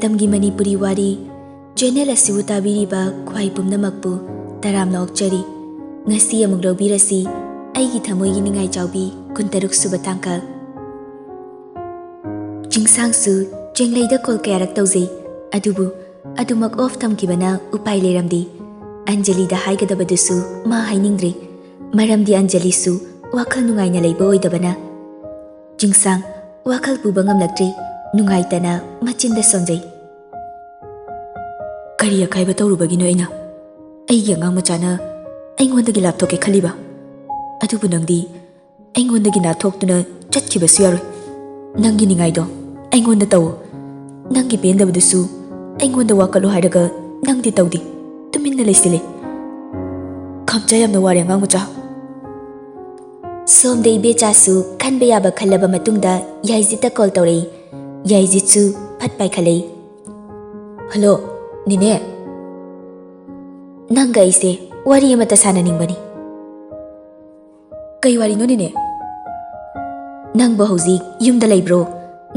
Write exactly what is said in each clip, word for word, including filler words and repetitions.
ꯃꯇꯝꯒꯤ ꯃꯅꯤꯄꯨꯔꯤ ꯋꯥꯔꯤ ꯆꯦꯅꯦꯜ ꯑꯁꯤꯕꯨ ꯇꯥꯕꯤꯔꯤꯕ ꯈ꯭ꯋꯥꯏ ꯄꯨꯝꯅꯃꯛꯄꯨ ꯇꯔꯥꯝꯅ ꯑꯣꯛꯆꯔꯤ꯫ ꯉꯁꯤ ꯑꯃꯨꯛ ꯂꯧꯕꯤꯔꯁꯤ ꯑꯩꯒꯤ ꯊꯃꯣꯏꯒꯤ ꯅꯤꯡꯉꯥꯏ ꯆꯥꯎꯕꯤ ꯀꯨꯟꯇꯔꯨꯛ ꯁꯨꯕ ꯇꯥꯡꯀꯛ꯫ ꯆꯤꯡꯁꯥꯡꯁꯨ ꯆꯦꯡꯂꯩꯗ ꯀꯣꯜ ꯀꯌꯥꯔꯛ ꯇꯧꯖꯩ, ꯑꯗꯨꯕꯨ ꯑꯗꯨꯃꯛ ꯑꯣꯐ ꯊꯝꯈꯤꯕꯅ ꯎꯄꯥꯏ ꯂꯩꯔꯝꯗꯦ꯫ ꯑꯟꯖꯂꯤꯗ ꯍꯥꯏꯒꯗꯕꯗꯨꯁꯨ ꯃꯥ ꯍꯥꯏꯅꯤꯡꯗ꯭ꯔꯦ, ꯃꯔꯝꯗꯤ ꯑꯟꯖꯂꯤꯁꯨ ꯋꯥꯈꯜ ꯅꯨꯡꯉꯥꯏꯅ ꯂꯩꯕ ꯑꯣꯏꯗꯕꯅ꯫ ꯆꯤꯡꯁꯥꯡ ꯋꯥꯈꯜ ꯄꯨꯕ ꯉꯝꯂꯛꯇ꯭ꯔꯦ, ꯅꯨꯡꯉꯥꯏꯇꯅ ꯃꯆꯤꯟꯗ ꯁꯣꯟꯖꯩ꯫ "ꯀꯔꯤ ꯑꯀꯥꯏꯕ ꯇꯧꯔꯨꯕꯒꯤꯅꯣ ꯑꯩꯅ? ꯑꯩꯒꯤ ꯑꯉꯥꯡ ꯃꯆꯥꯅ ꯑꯩꯉꯣꯟꯗꯒꯤ ꯂꯥꯞꯊꯣꯛꯀꯦ ꯈꯜꯂꯤꯕ? ꯑꯗꯨꯕꯨ ꯅꯪꯗꯤ ꯑꯩꯉꯣꯟꯗꯒꯤ ꯅꯥꯊꯣꯛꯇꯨꯅ ꯆꯠꯈꯤꯕꯁꯨ ꯌꯥꯔꯣꯏ꯫ ꯅꯪꯒꯤ ꯅꯤꯡꯉꯥꯏꯗꯣ ꯑꯩꯉꯣꯟꯗ ꯇꯧꯑꯣ꯫ ꯅꯪꯒꯤ ꯄꯦꯟꯗꯕꯗꯨꯁꯨ ꯑꯩꯉꯣꯟꯗ ꯋꯥꯀꯠꯂꯣ ꯍꯥꯏꯔꯒ ꯅꯪꯗꯤ ꯇꯧꯗꯦ, ꯇꯨꯃꯤꯟꯅ ꯂꯩꯁꯤꯜꯂꯦ꯫ ꯈꯝꯆꯥ ꯌꯥꯝꯅ ꯋꯥꯔꯦ ꯑꯉꯥꯡ ꯃꯆꯥ꯫" ꯁꯣꯝꯗ ꯏꯕꯦꯆꯥꯁꯨ ꯈꯟꯕ ꯌꯥꯕ ꯈꯜꯂꯕ ꯃꯇꯨꯡꯗ ꯌꯥꯏꯖꯤꯠꯇ ꯀꯣꯜ ꯇꯧꯔꯛꯏ꯫ ꯌꯥꯏꯖꯤꯠꯁꯨ ꯐꯠ ꯄꯥꯏꯈꯠꯂꯛꯏ꯫ "ꯍꯜꯂꯣ, ꯅꯦꯅꯦ꯫ ꯅꯪꯒ ꯑꯩꯁꯦ ꯋꯥꯔꯤ ꯑꯃꯇ ꯁꯥꯟꯅꯅꯤꯡꯕꯅꯤ꯫" "ꯀꯩ ꯋꯥꯔꯤꯅꯣ ꯅꯦꯅꯦ?" "ꯅꯪꯕꯨ ꯍꯧꯖꯤꯛ ꯌꯨꯝꯗ ꯂꯩꯕ꯭ꯔꯣ,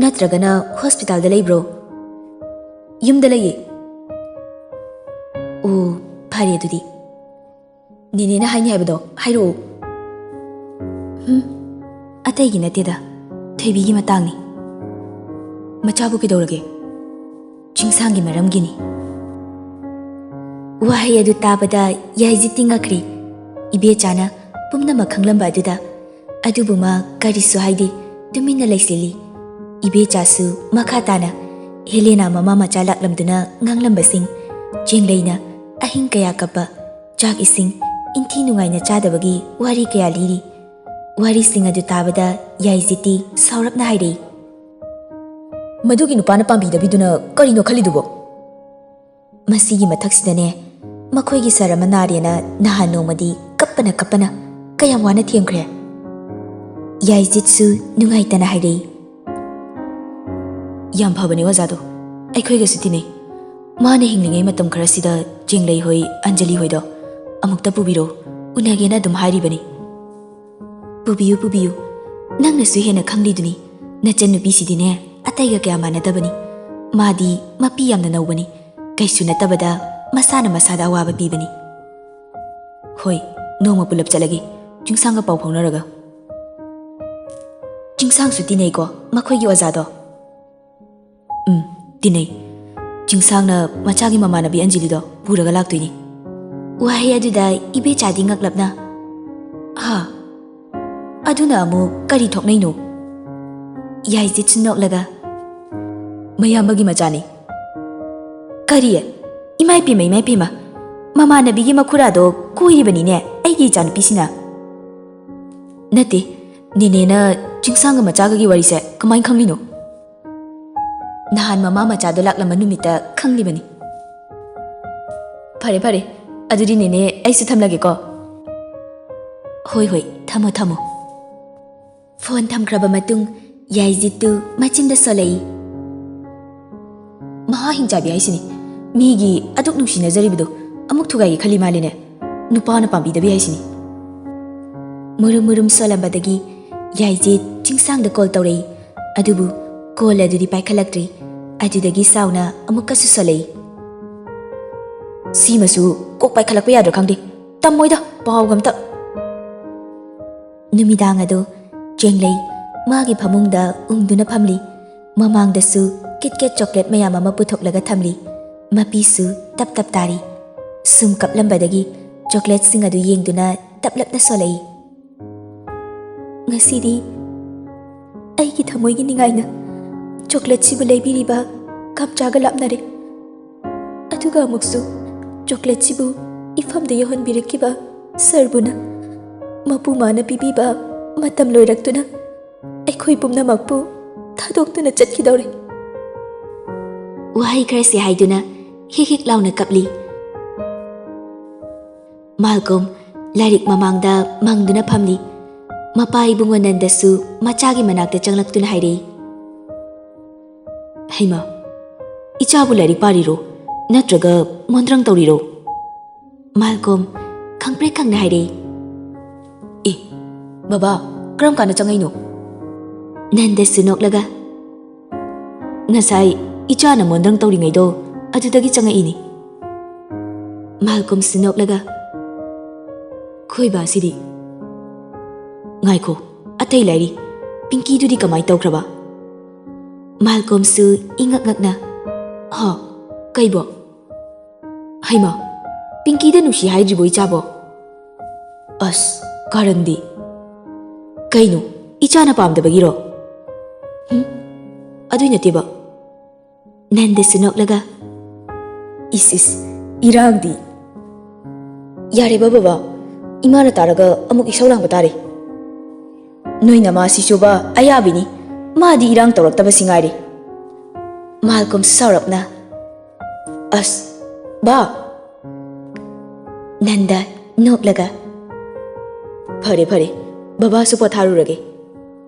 ꯅꯠꯇ꯭ꯔꯒꯅ ꯍꯣꯁꯄꯤꯇꯥꯜꯗ ꯂꯩꯕ꯭ꯔꯣ?" "ꯌꯨꯝꯗ ꯂꯩꯌꯦ꯫" "ꯑꯣ, ꯐꯔꯦ ꯑꯗꯨꯗꯤ꯫ ꯅꯦꯅꯦꯅ ꯍꯥꯏꯅꯤ ꯍꯥꯏꯕꯗꯣ ꯍꯥꯏꯔꯛꯑꯣ꯫" "ꯍꯨꯝ, ꯑꯇꯩꯒꯤ ꯅꯠꯇꯦꯗ, ꯊꯣꯏꯕꯤꯒꯤ ꯃꯇꯥꯡꯅꯤ꯫" "ꯃꯆꯥꯕꯨ ꯀꯩꯗꯧꯔꯒꯦ?" "ꯆꯤꯡꯁꯥꯡꯒꯤ ꯃꯔꯝꯒꯤꯅꯤ꯫" ꯋꯥꯍꯩ ꯑꯗꯨ ꯇꯥꯕꯗ ꯌꯥꯏꯖꯤꯠꯇꯤ ꯉꯛꯈ꯭ꯔꯦ꯫ ꯏꯕꯦꯆꯥꯅ ꯄꯨꯝꯅꯃꯛ ꯈꯪꯂꯝꯕ ꯑꯗꯨꯗ꯫ ꯑꯗꯨꯕꯨ ꯃꯥ ꯀꯔꯤꯁꯨ ꯍꯥꯏꯗꯦ, ꯇꯨꯃꯤꯟꯅ ꯂꯩꯁꯤꯜꯂꯤ꯫ ꯏꯕꯦꯆꯥꯁꯨ ꯃꯈꯥ ꯇꯥꯅ ꯍꯦꯂꯦꯅꯥ ꯃꯃꯥ ꯃꯆꯥ ꯂꯥꯛꯂꯝꯗꯨꯅ ꯉꯥꯡꯂꯝꯕꯁꯤꯡ, ꯆꯦꯡꯂꯩꯅ ꯑꯍꯤꯡ ꯀꯌꯥ ꯀꯞꯄ, ꯆꯥꯛ ꯏꯁꯤꯡ ꯏꯟꯊꯤ ꯅꯨꯡꯉꯥꯏꯅ ꯆꯥꯗꯕꯒꯤ ꯋꯥꯔꯤ ꯀꯌꯥ ꯂꯤꯔꯤ꯫ ꯋꯥꯔꯤꯁꯤꯡ ꯑꯗꯨ ꯇꯥꯕꯗ ꯌꯥꯏꯖꯤꯠꯇꯤ ꯁꯥꯎꯔꯞꯅ ꯍꯥꯏꯔꯛꯏ꯫ "ꯃꯗꯨꯒꯤ ꯅꯨꯄꯥꯅ ꯄꯥꯝꯕꯤꯗꯕꯤꯗꯨꯅ ꯀꯔꯤꯅꯣ ꯈꯜꯂꯤꯗꯨꯕꯣ?" ꯃꯁꯤꯒꯤ ꯃꯊꯛꯁꯤꯗꯅꯦ, ꯃꯈꯣꯏꯒꯤ ꯁꯥꯔ ꯑꯃ ꯅꯥꯔꯦꯅ ꯅꯍꯥꯟ ꯅꯣꯡꯃꯗꯤ ꯀꯞꯄꯅ ꯀꯞꯄꯅ ꯀꯌꯥꯝ ꯋꯥꯅ ꯊꯦꯝꯈ꯭ꯔꯦ꯫ ꯌꯥꯏꯖꯤꯠꯁꯨ ꯅꯨꯡꯉꯥꯏꯇꯅ ꯍꯥꯏꯔꯛꯏ꯫ "ꯌꯥꯝ ꯐꯕꯅꯤ ꯑꯣꯖꯥꯗꯣ, ꯑꯩꯈꯣꯏꯒꯁꯨ ꯇꯤꯟꯅꯩ꯫ ꯃꯥꯅ ꯍꯤꯡꯂꯤꯉꯩ ꯃꯇꯝ ꯈꯔꯁꯤꯗ ꯆꯦꯡꯂꯩ ꯍꯣꯏ, ꯑꯟꯖꯂꯤ ꯍꯣꯏꯗꯣ ꯑꯃꯨꯛꯇ ꯄꯨꯕꯤꯔꯣ, ꯎꯅꯒꯦꯅ ꯑꯗꯨꯝ ꯍꯥꯏꯔꯤꯕꯅꯤ꯫" "ꯄꯨꯕꯤꯌꯨ, ꯄꯨꯕꯤꯌꯨ꯫ ꯅꯪꯅꯁꯨ ꯍꯦꯟꯅ ꯈꯪꯂꯤꯗꯨꯅꯤ꯫ ꯅꯆꯟꯅꯨꯄꯤꯁꯤꯗꯤꯅꯦ, ꯑꯇꯩꯒ ꯀꯌꯥ ꯃꯥꯟꯅꯗꯕꯅꯤ꯫ ꯃꯥꯗꯤ ꯃꯄꯤ ꯌꯥꯝꯅ ꯅꯧꯕꯅꯤ꯫ ꯀꯩꯁꯨ ꯅꯠꯇꯕꯗ ꯃꯁꯥꯅ ꯃꯁꯥꯗ ꯑꯋꯥꯕ ꯄꯤꯕꯅꯤ꯫ ꯍꯣꯏ, ꯅꯣꯡꯃ ꯄꯨꯂꯞ ꯆꯠꯂꯒꯦ, ꯆꯤꯡꯁꯥꯡꯒ ꯄꯥꯎ ꯐꯥꯎꯅꯔꯒ꯫ ꯆꯤꯡꯁꯥꯡꯁꯨ ꯇꯤꯟꯅꯩꯀꯣ, ꯃꯈꯣꯏꯒꯤ ꯑꯣꯖꯥꯗꯣ? ꯎꯝ, ꯇꯤꯟꯅꯩ꯫ ꯆꯤꯡꯁꯥꯡꯅ ꯃꯆꯥꯒꯤ ꯃꯃꯥꯟꯅꯕꯤ ꯑꯟꯖꯂꯤꯗꯣ ꯄꯨꯔꯒ ꯂꯥꯛꯇꯣꯏꯅꯤ꯫ ꯋꯥꯍꯩ ꯑꯗꯨꯗ ꯏꯕꯦꯆꯥꯗꯤ ꯉꯛꯂꯞꯅ, "ꯍꯥ? ꯑꯗꯨꯅ ꯑꯃꯨꯛ ꯀꯔꯤ ꯊꯣꯛꯅꯩꯅꯣ?" ꯌꯥꯏꯖꯤꯠꯁꯨ ꯅꯣꯛꯂꯒ, "ꯃꯌꯥꯝꯕꯒꯤ ꯃꯆꯥꯅꯤ꯫" "ꯀꯔꯤ? ꯏꯃꯥ ꯏꯄꯦꯝꯃ, ꯏꯃꯥ ꯏꯄꯦꯝꯃ! ꯃꯃꯥꯟꯅꯕꯤꯒꯤ ꯃꯈꯨꯔꯥꯗꯣ ꯀꯣꯏꯔꯤꯕꯅꯤꯅꯦ ꯑꯩꯒꯤ ꯏꯆꯥꯅꯨꯄꯤꯁꯤꯅ꯫" "ꯅꯠꯇꯦ, ꯅꯦꯅꯦꯅ ꯆꯤꯡꯁꯥꯡꯒ ꯃꯆꯥꯒꯒꯤ ꯋꯥꯔꯤꯁꯦ ꯀꯃꯥꯏꯅ ꯈꯪꯂꯤꯅꯣ?" "ꯅꯍꯥꯟ ꯃꯃꯥ ꯃꯆꯥꯗꯣ ꯂꯥꯛꯂꯝꯕ ꯅꯨꯃꯤꯠꯇ ꯈꯪꯂꯤꯕꯅꯤ꯫" "ꯐꯔꯦ, ꯐꯔꯦ꯫ ꯑꯗꯨꯗꯤ ꯅꯦꯅꯦ, ꯑꯩꯁꯨ ꯊꯝꯂꯒꯦꯀꯣ꯫" "ꯍꯣꯏ, ꯍꯣꯏ, ꯊꯝꯃꯣ, ꯊꯝꯃꯣ꯫" ꯐꯣꯟ ꯊꯝꯈ꯭ꯔꯕ ꯃꯇꯨꯡ ꯌꯥꯏꯖꯤꯠꯇꯨ ꯃꯆꯤꯟꯗ ꯁꯣꯜꯂꯛꯏ꯫ "ꯃꯍꯥ ꯍꯤꯡꯆꯥꯕꯤ ꯍꯥꯏꯁꯤꯅꯤ꯫ ꯃꯤꯒꯤ ꯑꯗꯨꯛ ꯅꯨꯡꯁꯤꯅꯖꯔꯤꯕꯗꯨ ꯑꯃꯨꯛ ꯊꯨꯒꯥꯏꯒꯦ ꯈꯜꯂꯤ ꯃꯥꯜꯂꯤꯅꯦ꯫ ꯅꯨꯄꯥꯅ ꯄꯥꯝꯕꯤꯗꯕꯤ ꯍꯥꯏꯁꯤꯅꯤ꯫" ꯃꯨꯔꯨꯝ ꯃꯨꯔꯨꯝ ꯁꯣꯜꯂꯝꯕꯗꯒꯤ ꯌꯥꯏꯖꯤꯠ ꯆꯤꯡꯁꯥꯡꯗ ꯀꯣꯜ ꯇꯧꯔꯛꯏ꯫ ꯑꯗꯨꯕꯨ ꯀꯣꯜ ꯑꯗꯨꯗꯤ ꯄꯥꯏꯈꯠꯂꯛꯇ꯭ꯔꯤ꯫ ꯑꯗꯨꯗꯒꯤ ꯁꯥꯎꯅ ꯑꯃꯨꯛꯀꯁꯨ ꯁꯣꯜꯂꯛꯏ꯫ "ꯁꯤꯃꯁꯨ ꯀꯣꯛ ꯄꯥꯏꯈꯠꯂꯛꯄ ꯌꯥꯗ꯭ꯔꯥ ꯈꯪꯗꯦ꯫ ꯇꯝꯃꯣꯏꯗ ꯄꯥꯎꯒ ꯑꯝꯇ꯫" ꯅꯨꯃꯤꯗꯥꯡ ꯑꯗꯨ ꯆꯦꯡꯂꯩ ꯃꯥꯒꯤ ꯐꯃꯨꯡꯗ ꯎꯪꯗꯨꯅ ꯐꯝꯂꯤ꯫ ꯃꯃꯥꯡꯗꯁꯨ ꯀꯤꯠꯀꯦꯠ ꯆꯣꯀ꯭ꯂꯦꯠ ꯃꯌꯥꯝ ꯑꯃ ꯄꯨꯊꯣꯛꯂꯒ ꯊꯝꯂꯤ꯫ ꯃꯄꯤꯁꯨ ꯇꯞ ꯇꯞ ꯇꯥꯔꯤ꯫ ꯁꯨꯝ ꯀꯞꯂꯝꯕꯗꯒꯤ ꯆꯣꯀ꯭ꯂꯦꯠꯁꯤꯡ ꯑꯗꯨ ꯌꯦꯡꯗꯨꯅ ꯇꯞꯂꯞꯅ ꯁꯣꯜꯂꯛꯏ꯫ "ꯉꯁꯤꯗꯤ ꯑꯩꯒꯤ ꯊꯃꯣꯏꯒꯤ ꯅꯤꯡꯉꯥꯏꯅ ꯆꯣꯀ꯭ꯂꯦꯠꯁꯤꯕꯨ ꯂꯩꯕꯤꯔꯤꯕ ꯀꯥꯝꯆꯥꯒ ꯂꯥꯞꯅꯔꯦ꯫ ꯑꯗꯨꯒ ꯑꯃꯨꯛꯁꯨ ꯆꯣꯀ꯭ꯂꯦꯠꯁꯤꯕꯨ ꯏꯐꯝꯗ ꯌꯧꯍꯟꯕꯤꯔꯛꯈꯤꯕ ꯁꯔꯕꯨꯅ ꯃꯄꯨ ꯃꯥꯅ ꯄꯤꯕꯤꯕ ꯃꯇꯝ ꯂꯣꯏꯔꯛꯇꯨꯅ ꯑꯩꯈꯣꯏ ꯄꯨꯝꯅꯃꯛꯄꯨ ꯊꯥꯗꯣꯛꯇꯨꯅ ꯆꯠꯈꯤꯗꯧꯔꯦ꯫" ꯋꯥꯍꯩ ꯈꯔꯁꯤ ꯍꯥꯏꯗꯨꯅ ꯍꯤꯛ ꯍꯤꯛ ꯂꯥꯎꯅ ꯀꯞꯂꯤ꯫ ꯃꯥꯜꯀꯣꯝ ꯂꯥꯏꯔꯤꯛ ꯃꯃꯥꯡꯗ ꯃꯪꯗꯨꯅ ꯐꯝꯂꯤ꯫ ꯃꯄꯥ ꯏꯕꯨꯡꯉꯣ ꯅꯟꯗꯁꯨ ꯃꯆꯥꯒꯤ ꯃꯅꯥꯛꯇ ꯆꯪꯂꯛꯇꯨꯅ ꯍꯥꯏꯔꯛꯏ, "ꯍꯩꯃꯥ, ꯏꯆꯥꯕꯨ ꯂꯥꯏꯔꯤꯛ ꯄꯥꯔꯤꯔꯣ? ꯅꯠꯇ꯭ꯔꯒ ꯃꯣꯟꯗ꯭ꯔꯪ ꯇꯧꯔꯤꯔꯣ?" ꯃꯥꯜꯀꯣꯝ ꯈꯪꯄ꯭ꯔꯦꯛ ꯈꯪꯅ ꯍꯥꯏꯔꯛꯏ, "ꯑꯦ, ꯕꯕꯥ, ꯀꯔꯝ ꯀꯥꯟꯗ ꯆꯪꯉꯛꯏꯅꯣ?" ꯅꯟꯗꯁꯨ ꯅꯣꯛꯂꯒ, "ꯉꯁꯥꯏ ꯏꯆꯥꯅ ꯃꯣꯟꯗ꯭ꯔꯪ ꯇꯧꯔꯤꯉꯩꯗꯣ ꯑꯗꯨꯗꯒꯤ ꯆꯪꯉꯛꯏꯅꯤ꯫ ꯃꯥꯜꯀꯣꯝꯁꯨ ꯅꯣꯛꯂꯒ, "ꯈꯣꯏꯕ ꯑꯁꯤꯗꯤ꯫ ꯉꯥꯏꯈꯣ, ꯑꯇꯩ ꯂꯥꯏꯔꯤ, ꯄꯤꯡꯀꯤꯗꯨꯗꯤ ꯀꯃꯥꯏ ꯇꯧꯈ꯭ꯔꯕ?" ꯃꯥꯜꯀꯣꯝꯁꯨ ꯏꯉꯛ ꯉꯛꯅ, "ꯍꯥ? ꯀꯩꯕꯣ? ꯍꯩꯃꯥ, ꯄꯤꯡꯀꯤꯗ ꯅꯨꯡꯁꯤ ꯍꯥꯏꯗ꯭ꯔꯤꯕꯣ ꯏꯆꯥꯕꯣ? ꯑꯁ, ꯀꯥꯔꯟꯗꯤ꯫ ꯀꯩꯅꯣ, ꯏꯆꯥꯅ ꯄꯥꯝꯗꯕꯒꯤꯔꯣ? ꯍꯨꯝ? ꯑꯗꯨꯏ ꯅꯠꯇꯦꯕ꯫ ꯅꯟꯗꯁꯨ ꯅꯣꯛꯂꯒ, ꯏꯁ ꯏꯁ, ꯏꯔꯥꯡꯗꯤ꯫ ꯌꯥꯔꯦꯕ ꯕꯕꯥ, ꯏꯃꯥꯅ ꯇꯥꯔꯒ ꯑꯃꯨꯛ ꯏꯁꯧ ꯂꯥꯡꯕ ꯇꯥꯔꯦ꯫ ꯅꯣꯏ ꯅꯃꯥꯁꯤꯁꯨꯕ ꯑꯌꯥꯕꯤꯅꯤ, ꯃꯥꯗꯤ ꯏꯔꯥꯡ ꯇꯧꯔꯛꯇꯕꯁꯤ ꯉꯥꯏꯔꯦ꯫" ꯃꯥꯜꯀꯣꯝꯁꯨ ꯁꯥꯎꯔꯞꯅ, ꯑꯁ, ꯕꯥ꯫ ꯅꯟꯗ ꯅꯣꯛꯂꯒ, ꯐꯔꯦ, ꯐꯔꯦ, ꯕꯕꯥꯁꯨ ꯄꯣꯊꯥꯔꯨꯔꯒꯦ꯫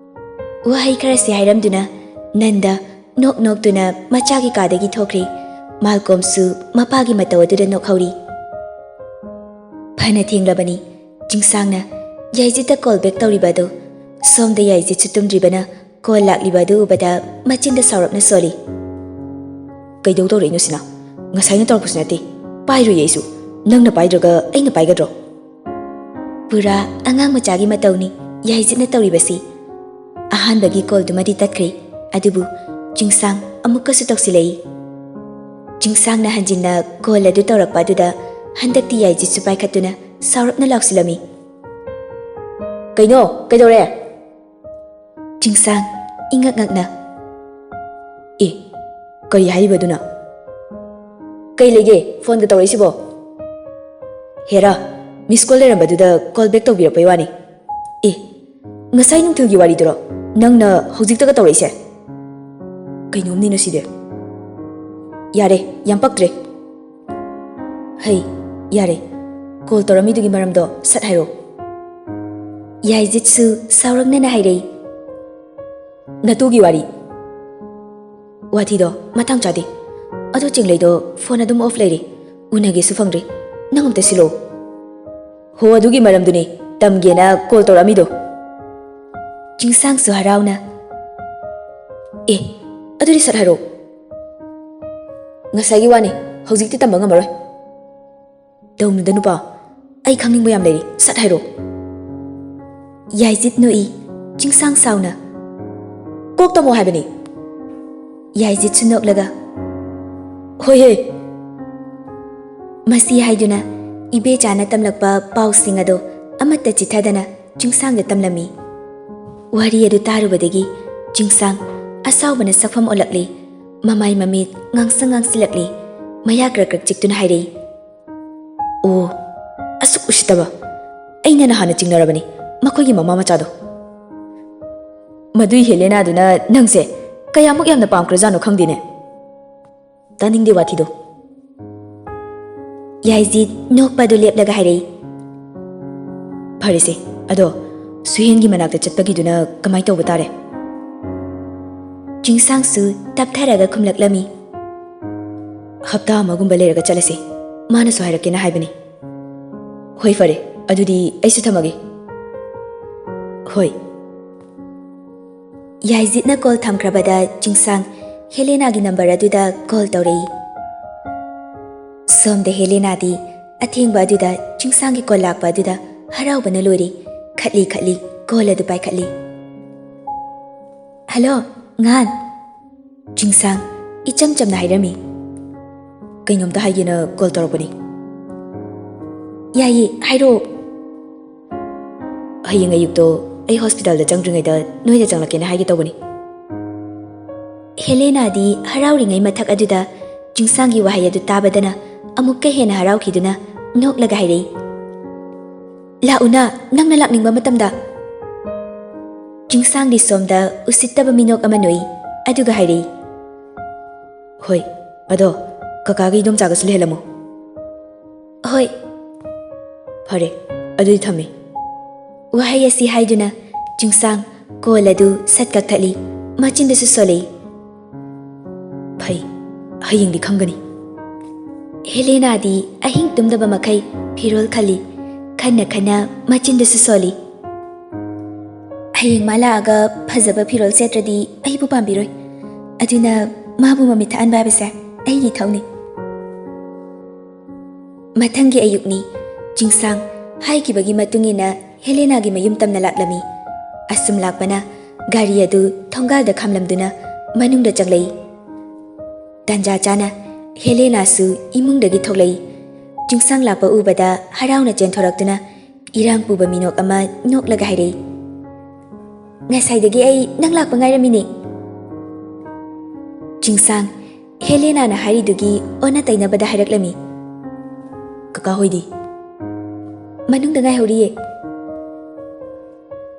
ꯋꯥꯍꯩ ꯈꯔꯁꯤ ꯍꯥꯏꯔꯝꯗꯨꯅ ꯅꯟꯗ ꯅꯣꯛ ꯅꯣꯛꯇꯨꯅ ꯃꯆꯥꯒꯤ ꯀꯥꯗꯒꯤ ꯊꯣꯛꯈ꯭ꯔꯦ꯫ ꯃꯥꯜꯀꯣꯝꯁꯨ ꯃꯄꯥꯒꯤ ꯃꯇꯧ ꯑꯗꯨꯗ ꯅꯣꯛꯍꯧꯔꯤ꯫ ꯐꯅ ꯊꯦꯡꯂꯕꯅꯤ꯫ ꯆꯤꯡꯁꯥꯡꯅ ꯌꯥꯏꯖꯤꯠꯇ call back ꯇꯧꯔꯤꯕ ꯑꯗꯨ ꯁꯣꯝꯗ ꯌꯥꯏꯖꯤꯠꯁꯨ ꯇꯨꯝꯗ꯭ꯔꯤꯕꯅ call ꯂꯥꯛꯂꯤꯕ ꯑꯗꯨ ꯎꯕꯗ ꯃꯆꯤꯟꯗ ꯁꯥꯎꯔꯞꯅ ꯁꯣꯜꯂꯤ꯫ ꯀꯩꯗꯧ ꯇꯧꯔꯛꯏꯅꯣ ꯁꯤꯅ? ꯉꯁꯥꯏꯅ ꯇꯧꯔꯛꯄꯁꯨ ꯅꯠꯇꯦ꯫ ꯄꯥꯏꯔꯨꯏ ꯑꯩꯁꯨ꯫ ꯅꯪꯅ ꯄꯥꯏꯗ꯭ꯔꯒ ꯑꯩꯅ ꯄꯥꯏꯒꯗ꯭ꯔꯣ? ꯄꯨꯔꯥ ꯑꯉꯥꯡ ꯃꯆꯥꯒꯤ ꯃꯇꯧꯅꯤ ꯌꯥꯏꯖꯤꯠꯅ ꯇꯧꯔꯤꯕꯁꯤ꯫ ꯑꯍꯥꯟꯕꯒꯤ callꯗꯨꯃꯗꯤ ꯇꯠꯈ꯭ꯔꯦ, ꯑꯗꯨꯕꯨ ꯆꯤꯡꯁꯥꯡ ꯑꯃꯨꯛꯀꯁꯨ ꯇꯧꯁꯤꯜꯂꯛꯏ꯫ ꯆꯤꯡꯁꯥꯡꯅ ꯍꯟꯖꯤꯟꯅ call ꯑꯗꯨ ꯇꯧꯔꯛꯄ ꯑꯗꯨꯗ ꯍꯟꯗꯛꯇꯤ ꯌꯥꯏꯖꯤꯠꯁꯨ ꯄꯥꯏꯈꯠꯇꯨꯅ ꯁꯥꯎꯔꯞꯅ ꯂꯥꯎꯁꯤꯜꯂꯝꯃꯤ꯫ ꯀꯩꯅꯣ? ꯀꯩꯗꯧꯔꯦ? ꯆꯤꯡꯁꯥꯡ ꯏꯉꯛ ꯉꯛꯅ, ꯑꯦ, ꯀꯔꯤ ꯍꯥꯏꯔꯤꯕꯗꯨꯅ? ꯀꯩ ꯂꯩꯒꯦ? Phoneꯒ ꯇꯧꯔꯛꯏꯁꯤꯕꯣ? ꯍꯦꯔꯥ, miss call ꯂꯩꯔꯝꯕꯗꯨꯗ call back ꯇꯧꯕꯤꯔꯛꯄꯩ ꯋꯥꯅꯤ꯫ ꯑꯦ, ꯉꯁꯥꯏ ꯅꯨꯡꯊꯤꯜꯒꯤ ꯋꯥꯔꯤꯗꯨꯔꯣ ꯅꯪꯅ ꯍꯧꯖꯤꯛꯇꯒ ꯇꯧꯔꯛꯏꯁꯦ? ꯀꯩꯅꯣꯝꯅꯤꯅ ꯁꯤꯗꯤ꯫ ꯌꯥꯔꯦ, ꯌꯥꯝ ꯄꯛꯇ꯭ꯔꯦ꯫ ꯍꯩ, ꯌꯥꯔꯦ, call ꯇꯧꯔꯝꯃꯤꯗꯨꯒꯤ ꯃꯔꯝꯗꯣ ꯁꯠ ꯍꯥꯏꯔꯣ꯫ ꯌꯥꯏꯖꯤꯠꯁꯨ ꯁꯥꯎꯔꯛꯅꯅ ꯍꯥꯏꯔꯛꯏ꯫ ꯅꯇꯨꯒꯤ ꯋꯥꯔꯤ꯫ ꯋꯥꯊꯤꯗꯣ ꯃꯇꯥꯡ ꯆꯥꯗꯦ꯫ ꯑꯗꯣ ꯆꯤꯡꯂꯩꯗꯣ phone ꯑꯗꯨꯝ off ꯂꯩꯔꯤ, ꯎꯅꯒꯦꯁꯨ ꯐꯪꯗ꯭ꯔꯤ꯫ ꯅꯪ ꯑꯝꯇ ꯁꯤꯜꯂꯣ꯫ ꯍꯣ, ꯑꯗꯨꯒꯤ ꯃꯔꯝꯗꯨꯅꯤ ꯇꯝꯒꯦꯅ call ꯇꯧꯔꯛꯑꯝꯃꯤꯗꯣ꯫ ꯆꯤꯡꯁꯥꯡꯁꯨ ꯍꯔꯥꯎꯅ, ꯑꯦ, ꯑꯗꯨꯗꯤ ꯁꯠ ꯍꯥꯏꯔꯣ꯫ ꯉꯁꯥꯏꯒꯤ ꯋꯥꯅꯤ, ꯍꯧꯖꯤꯛꯇꯤ ꯇꯝꯕ ꯉꯝꯃꯔꯣꯏ꯫ ꯇꯧꯅꯨꯗ ꯅꯨꯄꯥ, ꯑꯩ ꯈꯪꯅꯤꯡꯕ ꯌꯥꯝ ꯂꯩꯔꯤ, ꯁꯠ ꯍꯥꯏꯔꯣ꯫ ꯌꯥꯏꯖꯤꯠ ꯅꯣꯛꯏ, ꯆꯤꯡꯁꯥꯡ ꯁꯥꯎꯅ꯫ "ꯀꯣꯛ ꯇꯝꯃꯣ ꯍꯥꯏꯕꯅꯤ!" ꯌꯥꯏꯖꯤꯠꯁꯨ ꯅꯣꯛꯂꯒ, "ꯍꯣꯏꯍꯦ!" ꯃꯁꯤ ꯍꯥꯏꯗꯨꯅ ꯏꯕꯦꯆꯥꯅ ꯇꯝꯂꯛꯄ ꯄꯥꯎꯁꯤꯡ ꯑꯗꯨ ꯑꯃꯠꯇ ꯆꯤꯊꯗꯅ ꯆꯤꯡꯁꯥꯡꯗ ꯇꯝꯂꯝꯃꯤ꯫ ꯋꯥꯔꯤ ꯑꯗꯨ ꯇꯥꯔꯨꯕꯗꯒꯤ ꯆꯤꯡꯁꯥꯡ ꯑꯁꯥꯎꯕꯅ ꯁꯛꯐꯝ ꯑꯣꯜꯂꯛꯂꯦ꯫ ꯃꯃꯥꯏ ꯃꯃꯤꯠ ꯉꯥꯡꯁꯪ ꯉꯥꯡꯁꯤꯜꯂꯛꯂꯦ꯫ ꯃꯌꯥ ꯀ꯭ꯔꯛ ꯀ꯭ꯔꯛ ꯆꯤꯛꯇꯨꯅ ꯍꯥꯏꯔꯛꯏ, "ꯑꯣ, ꯑꯁꯨꯛ ꯎꯁꯤꯠꯇꯕ! ꯑꯩꯅ ꯅꯍꯥꯟꯅ ꯆꯤꯡꯅꯔꯕꯅꯤ ꯃꯈꯣꯏꯒꯤ ꯃꯃꯥ ꯃꯆꯥꯗꯣ꯫ ꯃꯗꯨꯏ ꯍꯦꯂꯦꯅꯥꯗꯨꯅ ꯅꯪꯁꯦ ꯀꯌꯥꯃꯨꯛ ꯌꯥꯝꯅ ꯄꯥꯝꯈ꯭ꯔꯖꯥꯠꯅꯣ ꯈꯪꯗꯦꯅꯦ꯫ ꯇꯥꯅꯤꯡꯗꯦ ꯋꯥꯊꯤꯗꯣ!" ꯌꯥꯏꯖꯤꯠ ꯅꯣꯛꯄ ꯑꯗꯨ ꯂꯦꯞꯂꯒ ꯍꯥꯏꯔꯛꯏ, "ꯐꯔꯦꯁꯦ, ꯑꯗꯣ ꯁꯨꯍꯦꯟꯒꯤ ꯃꯅꯥꯛꯇ ꯆꯠꯄꯒꯤꯗꯨꯅ ꯀꯃꯥꯏ ꯇꯧꯕ ꯇꯥꯔꯦ?" ꯆꯤꯡꯁꯥꯡꯁꯨ ꯇꯞꯊꯔꯒ ꯈꯨꯝꯂꯛꯂꯝꯃꯤ, "ꯍꯞꯇꯥ ꯑꯃꯒꯨꯝꯕ ꯂꯩꯔꯒ ꯆꯠꯂꯁꯦ, ꯃꯥꯅꯁꯨ ꯍꯥꯏꯔꯛꯀꯦꯅ ꯍꯥꯏꯕꯅꯤ꯫ ꯍꯣꯏ, ꯐꯔꯦ, ꯑꯗꯨꯗꯤ ꯑꯩꯁꯨ ꯊꯝꯃꯒꯦ꯫" "ꯍꯣꯏ꯫" ꯌꯥꯏꯖꯤꯠꯅ ꯀꯣꯜ ꯊꯝꯈ꯭ꯔꯕꯗ ꯆꯤꯡꯁꯥꯡ ꯍꯦꯂꯦꯅꯥꯒꯤ ꯅꯝꯕꯔ ꯑꯗꯨꯗ ꯀꯣꯜ ꯇꯧꯔꯛꯏ꯫ ꯁꯣꯝꯗ ꯍꯦꯂꯦꯅꯥꯗꯤ ꯑꯊꯦꯡꯕ ꯑꯗꯨꯗ ꯆꯤꯡꯁꯥꯡꯒꯤ ꯀꯣꯜ ꯂꯥꯛꯄ ꯑꯗꯨꯗ ꯍꯔꯥꯎꯕꯅ ꯂꯣꯏꯔꯤ꯫ ꯈꯠꯂꯤ ꯈꯠꯂꯤ ꯀꯣꯜ ꯑꯗꯨ ꯄꯥꯏꯈꯠꯂꯤ꯫ "ꯍꯜꯂꯣ, ꯉꯥꯟ꯫" ꯆꯤꯡꯁꯥꯡ ꯏꯆꯝ ꯆꯝꯅ ꯍꯥꯏꯔꯝꯃꯤ꯫ "ꯀꯩꯅꯣꯝꯇ ꯍꯥꯏꯒꯦꯅ ꯀꯣꯜ ꯇꯧꯔꯛꯄꯅꯤ꯫" "ꯌꯥꯏꯌꯦ, ꯍꯥꯏꯔꯛꯑꯣ꯫" "ꯍꯌꯦꯡ ꯑꯌꯨꯛꯇꯣ ꯑꯩ ꯍꯣꯁꯄꯤꯇꯥꯜꯗ ꯆꯪꯗ꯭ꯔꯤꯉꯩꯗ ꯅꯣꯏꯗ ꯆꯪꯂꯛꯀꯦꯅ ꯍꯥꯏꯒꯦ ꯇꯧꯕꯅꯤ꯫" ꯍꯦꯂꯦꯅꯥꯗꯤ ꯍꯔꯥꯎꯔꯤꯉꯩ ꯃꯊꯛ ꯑꯗꯨꯗ ꯆꯤꯡꯁꯥꯡꯒꯤ ꯋꯥꯍꯩ ꯑꯗꯨ ꯇꯥꯕꯗꯅ ꯑꯃꯨꯛꯀ ꯍꯦꯟꯅ ꯍꯔꯥꯎꯈꯤꯗꯨꯅ ꯅꯣꯛꯂꯒ ꯍꯥꯏꯔꯛꯏ, "ꯂꯥꯛꯎꯅ, ꯅꯪꯅ ꯂꯥꯛꯅꯤꯡꯕ ꯃꯇꯝꯗ꯫" ꯆꯤꯡꯁꯥꯡꯗꯤ ꯁꯣꯝꯗ ꯎꯁꯤꯠꯇꯕ ꯃꯤꯅꯣꯛ ꯑꯃ ꯅꯣꯛꯏ, ꯑꯗꯨꯒ ꯍꯥꯏꯔꯛꯏ, "ꯍꯣꯏ, ꯑꯗꯣ ꯀꯀꯥꯒꯤ ꯏꯗꯣꯝꯆꯥꯒꯁꯨ ꯂꯩꯍꯜꯂꯝꯃꯨ꯫" "ꯍꯣꯏ꯫" "ꯐꯔꯦ, ꯑꯗꯨꯗꯤ ꯊꯝꯃꯦ꯫" ꯋꯥꯍꯩ ꯑꯁꯤ ꯍꯥꯏꯗꯨꯅ ꯆꯤꯡꯁꯥꯡ ꯀꯣꯜ ꯑꯗꯨ ꯁꯠ ꯀꯛꯊꯠꯂꯤ, ꯃꯆꯤꯟꯗꯁꯨ ꯁꯣꯜꯂꯛꯏ꯫ "ꯐꯩ, ꯍꯌꯦꯡꯗꯤ ꯈꯪꯒꯅꯤ꯫" ꯍꯦꯂꯦꯅꯥꯗꯤ ꯑꯍꯤꯡ ꯇꯨꯝꯗꯕ ꯃꯈꯩ ꯐꯤꯔꯣꯜ ꯈꯜꯂꯤ꯫ ꯈꯟꯅ ꯈꯟꯅ ꯃꯆꯤꯟꯗꯁꯨ ꯁꯣꯜꯂꯤ꯫ "ꯍꯌꯦꯡ ꯃꯥ ꯂꯥꯛꯑꯒ ꯐꯖꯕ ꯐꯤꯔꯣꯜ ꯁꯦꯠꯇ꯭ꯔꯗꯤ ꯑꯩꯕꯨ ꯄꯥꯝꯕꯤꯔꯣꯏ꯫ ꯑꯗꯨꯅ ꯃꯥꯕꯨ ꯃꯃꯤꯠ ꯊꯛꯍꯟꯕ ꯍꯥꯏꯕꯁꯦ ꯑꯩꯒꯤ ꯊꯧꯅꯤ꯫ ꯃꯊꯪꯒꯤ ꯑꯌꯨꯛꯅꯤ꯫ ꯆꯤꯡꯁꯥꯡ ꯍꯥꯏꯈꯤꯕꯒꯤ ꯃꯇꯨꯡ ꯏꯟꯅ ꯍꯦꯂꯦꯅꯥꯒꯤ ꯃꯌꯨꯝ ꯇꯝꯅ ꯂꯥꯛꯂꯝꯃꯤ꯫ ꯑꯁꯨꯝ ꯂꯥꯛꯄꯅ ꯒꯥꯔꯤ ꯑꯗꯨ ꯊꯣꯡꯒꯥꯜꯗ ꯈꯥꯝꯂꯝꯗꯨꯅ ꯃꯅꯨꯡꯗ ꯆꯪꯂꯛꯏ꯫ ꯇꯥꯟꯖꯥ ꯆꯥꯅ ꯍꯦꯂꯦꯅꯥꯁꯨ ꯏꯃꯨꯡꯗꯒꯤ ꯊꯣꯛꯂꯛꯏ꯫ ꯆꯤꯡꯁꯥꯡ ꯂꯥꯛꯄ ꯎꯕꯗ ꯍꯔꯥꯎꯅ ꯆꯦꯟꯊꯣꯔꯛꯇꯨꯅ ꯏꯔꯥꯡ ꯄꯨꯕ ꯃꯤꯅꯣꯛ ꯑꯃ ꯅꯣꯛꯂꯒ ꯍꯥꯏꯔꯛꯏ, "ꯉꯁꯥꯏꯗꯒꯤ ꯑꯩ ꯅꯪ ꯂꯥꯛꯄ ꯉꯥꯏꯔꯝꯃꯤꯅꯦ꯫" ꯆꯤꯡꯁꯥꯡ ꯍꯦꯂꯦꯅꯥꯅ ꯍꯥꯏꯔꯤꯗꯨꯒꯤ ꯑꯣꯟꯅ ꯇꯩꯅꯕꯗ ꯍꯥꯏꯔꯛꯂꯝꯃꯤ꯫ "ꯀꯀꯥ ꯍꯣꯏꯗꯤ?" "ꯃꯅꯨꯡꯗ ꯉꯥꯏꯍꯧꯔꯤꯌꯦ꯫"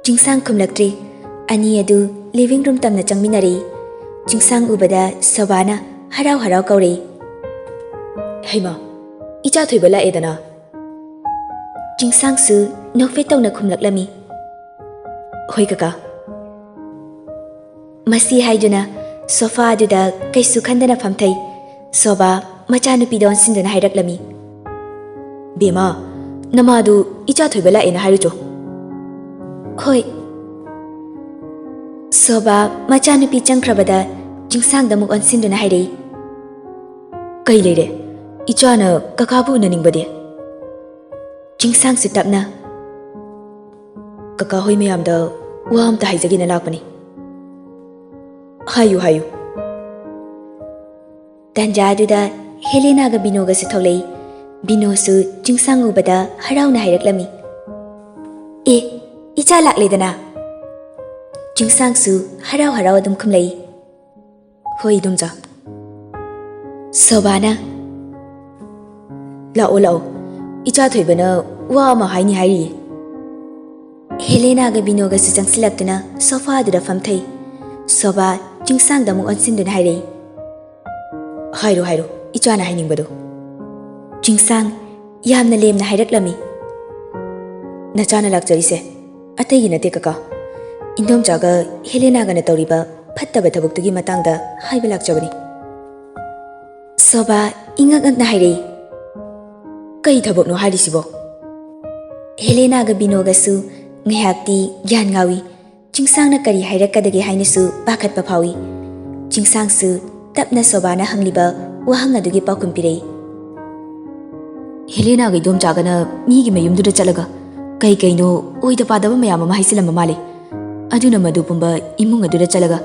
ꯆꯤꯡꯁꯥꯡ ꯈꯨꯝꯂꯛꯇ꯭ꯔꯤ꯫ ꯑꯅꯤ ꯑꯗꯨ ꯂꯤꯚꯤꯡ ꯔꯨꯝ ꯇꯝꯅ ꯆꯪꯃꯤꯟꯅꯔꯛꯏ꯫ ꯆꯤꯡꯁꯥꯡ ꯎꯕꯗ ꯁꯣꯚꯥꯅ ꯍꯔꯥꯎ ꯍꯔꯥꯎ ꯀꯧꯔꯛꯏ, "ꯍꯩꯃꯥ, ꯏꯆꯥ ꯊꯣꯏꯕ ꯂꯥꯛꯑꯦꯗꯅ?" ꯆꯤꯡꯁꯥꯡꯁꯨ ꯅꯣꯛꯐꯦꯠ ꯇꯧꯅ ꯈꯨꯝꯂꯛꯂꯝꯃꯤ, "ꯍꯣꯏ ꯀꯀꯥ꯫" ꯃꯁꯤ ꯍꯥꯏꯗꯨꯅ ꯁꯣꯐꯥ ꯑꯗꯨꯗ ꯀꯩꯁꯨ ꯈꯟꯗꯅ ꯐꯝꯊꯩ꯫ ꯁꯣꯚꯥ ꯃꯆꯥꯅꯨꯄꯤꯗ ꯑꯣꯟꯁꯤꯟꯗꯨꯅ ꯍꯥꯏꯔꯛꯂꯝꯃꯤ, "ꯕꯦꯝꯃ, ꯅꯃꯥꯗꯨ ꯏꯆꯥ ꯊꯣꯏꯕ ꯂꯥꯛꯑꯦꯅ ꯍꯥꯏꯔꯨꯆꯣ꯫" "ꯍꯣꯏ꯫" ꯁꯣꯚꯥ ꯃꯆꯥꯅꯨꯄꯤ ꯆꯪꯈ꯭ꯔꯕꯗ ꯆꯤꯡꯁꯥꯡꯗ ꯑꯃꯨꯛ ꯑꯣꯟꯁꯤꯟꯗꯨꯅ ꯍꯥꯏꯔꯛꯏ, "ꯀꯩ ꯂꯩꯔꯦ? ꯏꯆꯥꯅ ꯀꯀꯥꯕꯨ ꯎꯅꯅꯤꯡꯕꯗꯤ?" ꯆꯤꯡꯁꯥꯡꯁꯨ ꯇꯞꯅ, "ꯀꯀꯥ ꯍꯣꯏ ꯃꯌꯥꯝꯗ ꯋꯥ ꯑꯝꯇ ꯍꯥꯏꯖꯒꯦꯅ ꯂꯥꯛꯄꯅꯤ꯫" "ꯍꯥꯏꯌꯨ, ꯍꯥꯏꯌꯨ꯫" ꯇꯥꯟꯖꯥ ꯑꯗꯨꯗ ꯍꯦꯂꯦꯅꯥꯒ ꯕꯤꯅꯣꯒꯁꯨ ꯊꯣꯛꯂꯛꯏ꯫ ꯕꯤꯅꯣꯁꯨ ꯆꯤꯡꯁꯥꯡ ꯎꯕꯗ ꯍꯔꯥꯎꯅ ꯍꯥꯏꯔꯛꯂꯝꯃꯤ, "ꯑꯦ, ꯏꯆꯥ ꯂꯥꯛꯂꯦꯗꯅ꯫" ꯆꯤꯡꯁꯥꯡꯁꯨ ꯍꯔꯥꯎ ꯍꯔꯥꯎ ꯑꯗꯨꯝ ꯈꯨꯝꯂꯛꯏ, "ꯍꯣꯏ ꯏꯗꯣꯝꯆꯥ꯫" ꯁꯣꯚꯥꯅ, "ꯂꯥꯛꯑꯣ, ꯂꯥꯛꯑꯣ, ꯏꯆꯥ ꯊꯣꯏꯕꯅ ꯋꯥ ꯑꯃ ꯍꯥꯏꯅꯤ ꯍꯥꯏꯔꯤꯌꯦ꯫" ꯍꯦꯂꯦꯅꯥꯒ ꯕꯤꯅꯣꯒꯁꯨ ꯆꯪꯁꯤꯜꯂꯛꯇꯨꯅ ꯁꯣꯐꯥꯗꯨꯗ ꯐꯝꯊꯩ꯫ ꯁꯣꯚꯥ ꯆꯤꯡꯁꯥꯡꯗ ꯑꯃꯨꯛ ꯑꯣꯟꯁꯤꯟꯗꯨꯅ ꯍꯥꯏꯔꯛꯏ, "ꯍꯥꯏꯔꯣ, ꯍꯥꯏꯔꯣ, ꯏꯆꯥꯅ ꯍꯥꯏꯅꯤꯡꯕꯗꯣ꯫" ꯆꯤꯡꯁꯥꯡ ꯌꯥꯝꯅ ꯂꯦꯝꯅ ꯍꯥꯏꯔꯛꯂꯝꯃꯤ, "ꯅꯆꯥꯅ ꯂꯥꯛꯆꯔꯤꯁꯦ ꯑꯇꯩꯒꯤ ꯅꯠꯇꯦ ꯀꯀꯥ, ꯏꯟꯗꯣꯝꯆꯥꯒ ꯍꯦꯂꯦꯅꯥꯒꯅ ꯇꯧꯔꯤꯕ ꯐꯠꯇꯕ ꯊꯕꯛꯇꯨꯒꯤ ꯃꯇꯥꯡꯗ ꯍꯥꯏꯕ ꯂꯥꯛꯆꯕꯅꯤ꯫" ꯁꯣꯚꯥ ꯏꯉꯛ ꯉꯛꯅ ꯍꯥꯏꯔꯛꯏ, "ꯀꯩ ꯊꯕꯛꯅꯣ ꯍꯥꯏꯔꯤꯁꯤꯕꯣ?" ꯍꯦꯂꯦꯅꯥꯒ ꯕꯤꯅꯣꯒꯁꯨ ꯉꯥꯏꯍꯥꯛꯇꯤ ꯒ꯭ꯌꯥꯟ ꯉꯥꯎꯏ꯫ ꯆꯤꯡꯁꯥꯡꯅ ꯀꯔꯤ ꯍꯥꯏꯔꯛꯀꯗꯒꯦ ꯍꯥꯏꯅꯁꯨ ꯄꯥꯈꯠꯄ ꯐꯥꯎꯏ꯫ ꯆꯤꯡꯁꯥꯡꯁꯨ ꯇꯞꯅ ꯁꯣꯚꯥꯅ ꯍꯪꯂꯤꯕ ꯋꯥꯍꯪ ꯑꯗꯨꯒꯤ ꯄꯥꯎꯈꯨꯝ ꯄꯤꯔꯛꯏ꯫ ꯍꯦꯂꯦꯅꯥꯒ ꯏꯗꯣꯝꯆꯥꯒꯅ ꯃꯤꯒꯤ ꯃꯌꯨꯝꯗꯨꯗ ꯆꯠꯂꯒ ꯀꯩ ꯀꯩꯅꯣ ꯑꯣꯏꯗ ꯄꯥꯗꯕ ꯃꯌꯥꯝ ꯑꯃ ꯍꯥꯏꯖꯤꯜꯂꯝꯕ ꯃꯥꯜꯂꯤ꯫ ꯑꯗꯨꯅ ꯃꯗꯨ ꯄꯨꯝꯕ ꯏꯃꯨꯡ ꯑꯗꯨꯗ ꯆꯠꯂꯒ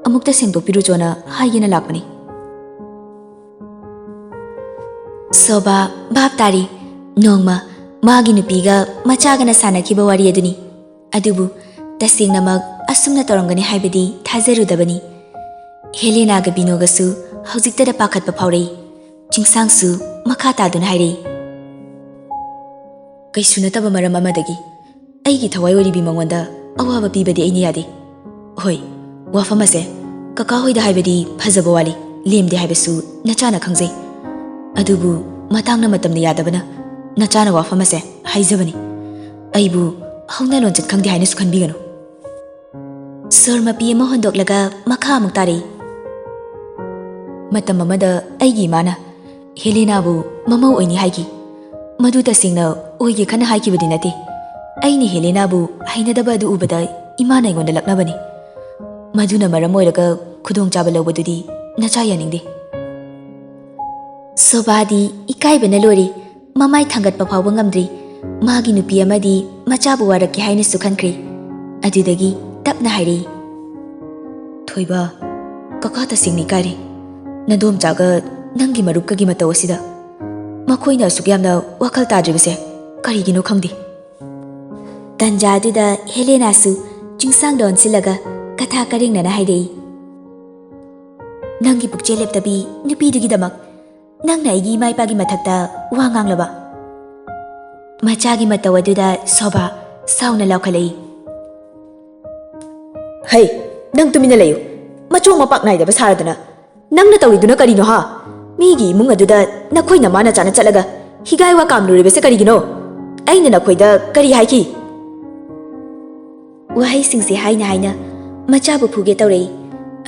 ꯑꯃꯨꯛꯇ ꯁꯦꯡꯗꯣꯛꯄꯤꯔꯨꯆꯣꯅ ꯍꯥꯏꯒꯦꯅ ꯂꯥꯛꯄꯅꯤ꯫ ꯁꯣꯕꯥ ꯚꯥꯞ ꯇꯥꯔꯤ꯫ ꯅꯣꯡꯃ ꯃꯥꯒꯤ ꯅꯨꯄꯤꯒ ꯃꯆꯥꯒꯅ ꯁꯥꯟꯅꯈꯤꯕ ꯋꯥꯔꯤ ꯑꯗꯨꯅꯤ꯫ ꯑꯗꯨꯕꯨ ꯇꯁꯦꯡꯅꯃꯛ ꯑꯁꯨꯝꯅ ꯇꯧꯔꯝꯒꯅꯤ ꯍꯥꯏꯕꯗꯤ ꯊꯥꯖꯔꯨꯗꯕꯅꯤ꯫ ꯍꯦꯂꯦꯅꯥꯒ ꯕꯤꯅꯣꯒꯁꯨ ꯍꯧꯖꯤꯛꯇꯗ ꯄꯥꯈꯠꯄ ꯐꯥꯎꯔꯛꯏ꯫ ꯆꯤꯡꯁꯥꯡꯁꯨ ꯃꯈꯥ ꯇꯥꯗꯨꯅ ꯍꯥꯏꯔꯛꯏ꯫ ꯀꯩꯁꯨ ꯅꯠꯇꯕ ꯃꯔꯝ ꯑꯃꯗꯒꯤ ꯑꯩꯒꯤ ꯊꯋꯥꯏ ꯑꯣꯏꯔꯤꯕꯤ ꯃꯉꯣꯟꯗ ꯑꯋꯥꯕ ꯄꯤꯕꯗꯤ ꯑꯩꯅ ꯌꯥꯗꯦ꯫ ꯍꯣꯏ, ꯋꯥꯐꯝ ꯑꯁꯦ ꯀꯀꯥ ꯍꯣꯏꯗ ꯍꯥꯏꯕꯗꯤ ꯐꯖꯕ ꯋꯥꯠꯂꯤ, ꯂꯦꯝꯗꯦ ꯍꯥꯏꯕꯁꯨ ꯅꯆꯥꯅ ꯈꯪꯖꯩ꯫ ꯑꯗꯨꯕꯨ ꯃꯇꯥꯡꯅ ꯃꯇꯝꯅ ꯌꯥꯗꯕꯅ ꯅꯆꯥꯅ ꯋꯥꯐꯝ ꯑꯁꯦ ꯍꯥꯏꯖꯕꯅꯤ꯫ ꯑꯩꯕꯨ ꯍꯧꯅ ꯂꯣꯟꯆꯠ ꯈꯪꯗꯦ ꯍꯥꯏꯅꯁꯨ ꯈꯟꯕꯤꯒꯅꯨ꯫ ꯁꯣꯔ ꯃꯄꯤ ꯑꯃ ꯍꯣꯟꯗꯣꯛꯂꯒ ꯃꯈꯥ ꯑꯃꯨꯛ ꯇꯥꯔꯛꯏ꯫ ꯃꯇꯝ ꯑꯃꯗ ꯑꯩꯒꯤ ꯏꯃꯥꯅ ꯍꯦꯂꯦꯅꯥꯕꯨ ꯃꯃꯧ ꯑꯣꯏꯅꯤ ꯍꯥꯏꯈꯤ꯫ ꯃꯗꯨ ꯇꯁꯦꯡꯅ ꯑꯣꯏꯒꯦ ꯈꯟꯅ ꯍꯥꯏꯈꯤꯕꯗꯤ ꯅꯠꯇꯦ꯫ ꯑꯩꯅ ꯍꯦꯂꯦꯅꯥꯕꯨ ꯍꯩꯅꯗꯕ ꯑꯗꯨ ꯎꯕꯗ ꯏꯃꯥꯅ ꯑꯩꯉꯣꯟꯗ ꯂꯛꯅꯕꯅꯤ꯫ ꯃꯗꯨꯅ ꯃꯔꯝ ꯑꯣꯏꯔꯒ ꯈꯨꯗꯣꯡꯆꯥꯕ ꯂꯧꯕꯗꯨꯗꯤ ꯅꯆꯥ ꯌꯥꯅꯤꯡꯗꯦ꯫ ꯁꯣꯕꯥꯗꯤ ꯏꯀꯥꯏꯕꯅ ꯂꯣꯏꯔꯦ꯫ ꯃꯃꯥꯏ ꯊꯥꯡꯒꯠꯄ ꯐꯥꯎꯕ ꯉꯝꯗ꯭ꯔꯤ꯫ ꯃꯥꯒꯤ ꯅꯨꯄꯤ ꯑꯃꯗꯤ ꯃꯆꯥꯕꯨ ꯋꯥꯔꯛꯀꯦ ꯍꯥꯏꯅꯁꯨ ꯈꯟꯈ꯭ꯔꯦ꯫ ꯑꯗꯨꯗꯒꯤ ꯇꯞꯅ ꯍꯥꯏꯔꯛꯏ꯫ ꯊꯣꯏꯕ, ꯀꯀꯥ ꯇꯁꯦꯡꯅ ꯏꯀꯥꯏꯔꯦ꯫ ꯅꯗꯣꯝꯆꯥꯒ ꯅꯪꯒꯤ ꯃꯔꯨꯞꯀꯒꯤ ꯃꯇꯧ ꯑꯁꯤꯗ ꯃꯈꯣꯏꯅ ꯑꯁꯨꯛ ꯌꯥꯝꯅ ꯋꯥꯈꯜ ꯇꯥꯗ꯭ꯔꯤꯕꯁꯦ ꯀꯔꯤꯒꯤꯅꯣ ꯈꯪꯗꯦ꯫ ꯇꯟꯖꯥ ꯑꯗꯨꯗ ꯍꯦꯂꯦꯅꯥꯁꯨ ꯆꯤꯡꯁꯥꯡꯗ ꯑꯣꯟꯁꯤꯜꯂꯒ ꯀꯊꯥ ꯀꯔꯦꯡꯅꯅ ꯍꯥꯏꯔꯛꯏ꯫ ꯅꯪꯒꯤ ꯄꯨꯛꯆꯦꯜ ꯂꯦꯞꯇꯕꯤ ꯅꯨꯄꯤꯗꯨꯒꯤꯗꯃꯛ ꯅꯪꯅ ꯑꯩꯒꯤ ꯏꯃꯥ ꯏꯄꯥꯒꯤ ꯃꯊꯛꯇ ꯋꯥ ꯉꯥꯡꯂꯕ? ꯃꯆꯥꯒꯤ ꯃꯇꯧ ꯑꯗꯨꯗ ꯁꯣꯚꯥ ꯁꯥꯎꯅ ꯂꯥꯎꯈꯠꯂꯛꯏ꯫ ꯍꯩ, ꯅꯪ ꯇꯨꯃꯤꯟꯅ ꯂꯩꯌꯨ꯫ ꯃꯆꯣꯡ ꯃꯄꯥꯛ ꯅꯥꯏꯗꯕ ꯁꯥꯔꯗꯅ ꯅꯪꯅ ꯇꯧꯔꯤꯗꯨꯅ ꯀꯔꯤꯅꯣ ꯍꯥ? ꯃꯤꯒꯤ ꯏꯃꯨꯡ ꯑꯗꯨꯗ ꯅꯈꯣꯏ ꯅꯃꯥ ꯅꯆꯥꯅ ꯆꯠꯂꯒ ꯍꯤꯒꯥꯏ ꯋꯥ ꯀꯥꯝꯂꯨꯔꯤꯕꯁꯦ ꯀꯔꯤꯒꯤꯅꯣ? ꯑꯩꯅ ꯅꯈꯣꯏꯗ ꯀꯔꯤ ꯍꯥꯏꯈꯤ? ꯋꯥꯍꯩꯁꯤꯡꯁꯦ ꯍꯥꯏꯅ ꯍꯥꯏꯅ ꯃꯆꯥꯕꯨ ꯐꯨꯒꯦ ꯇꯧꯔꯛꯏ꯫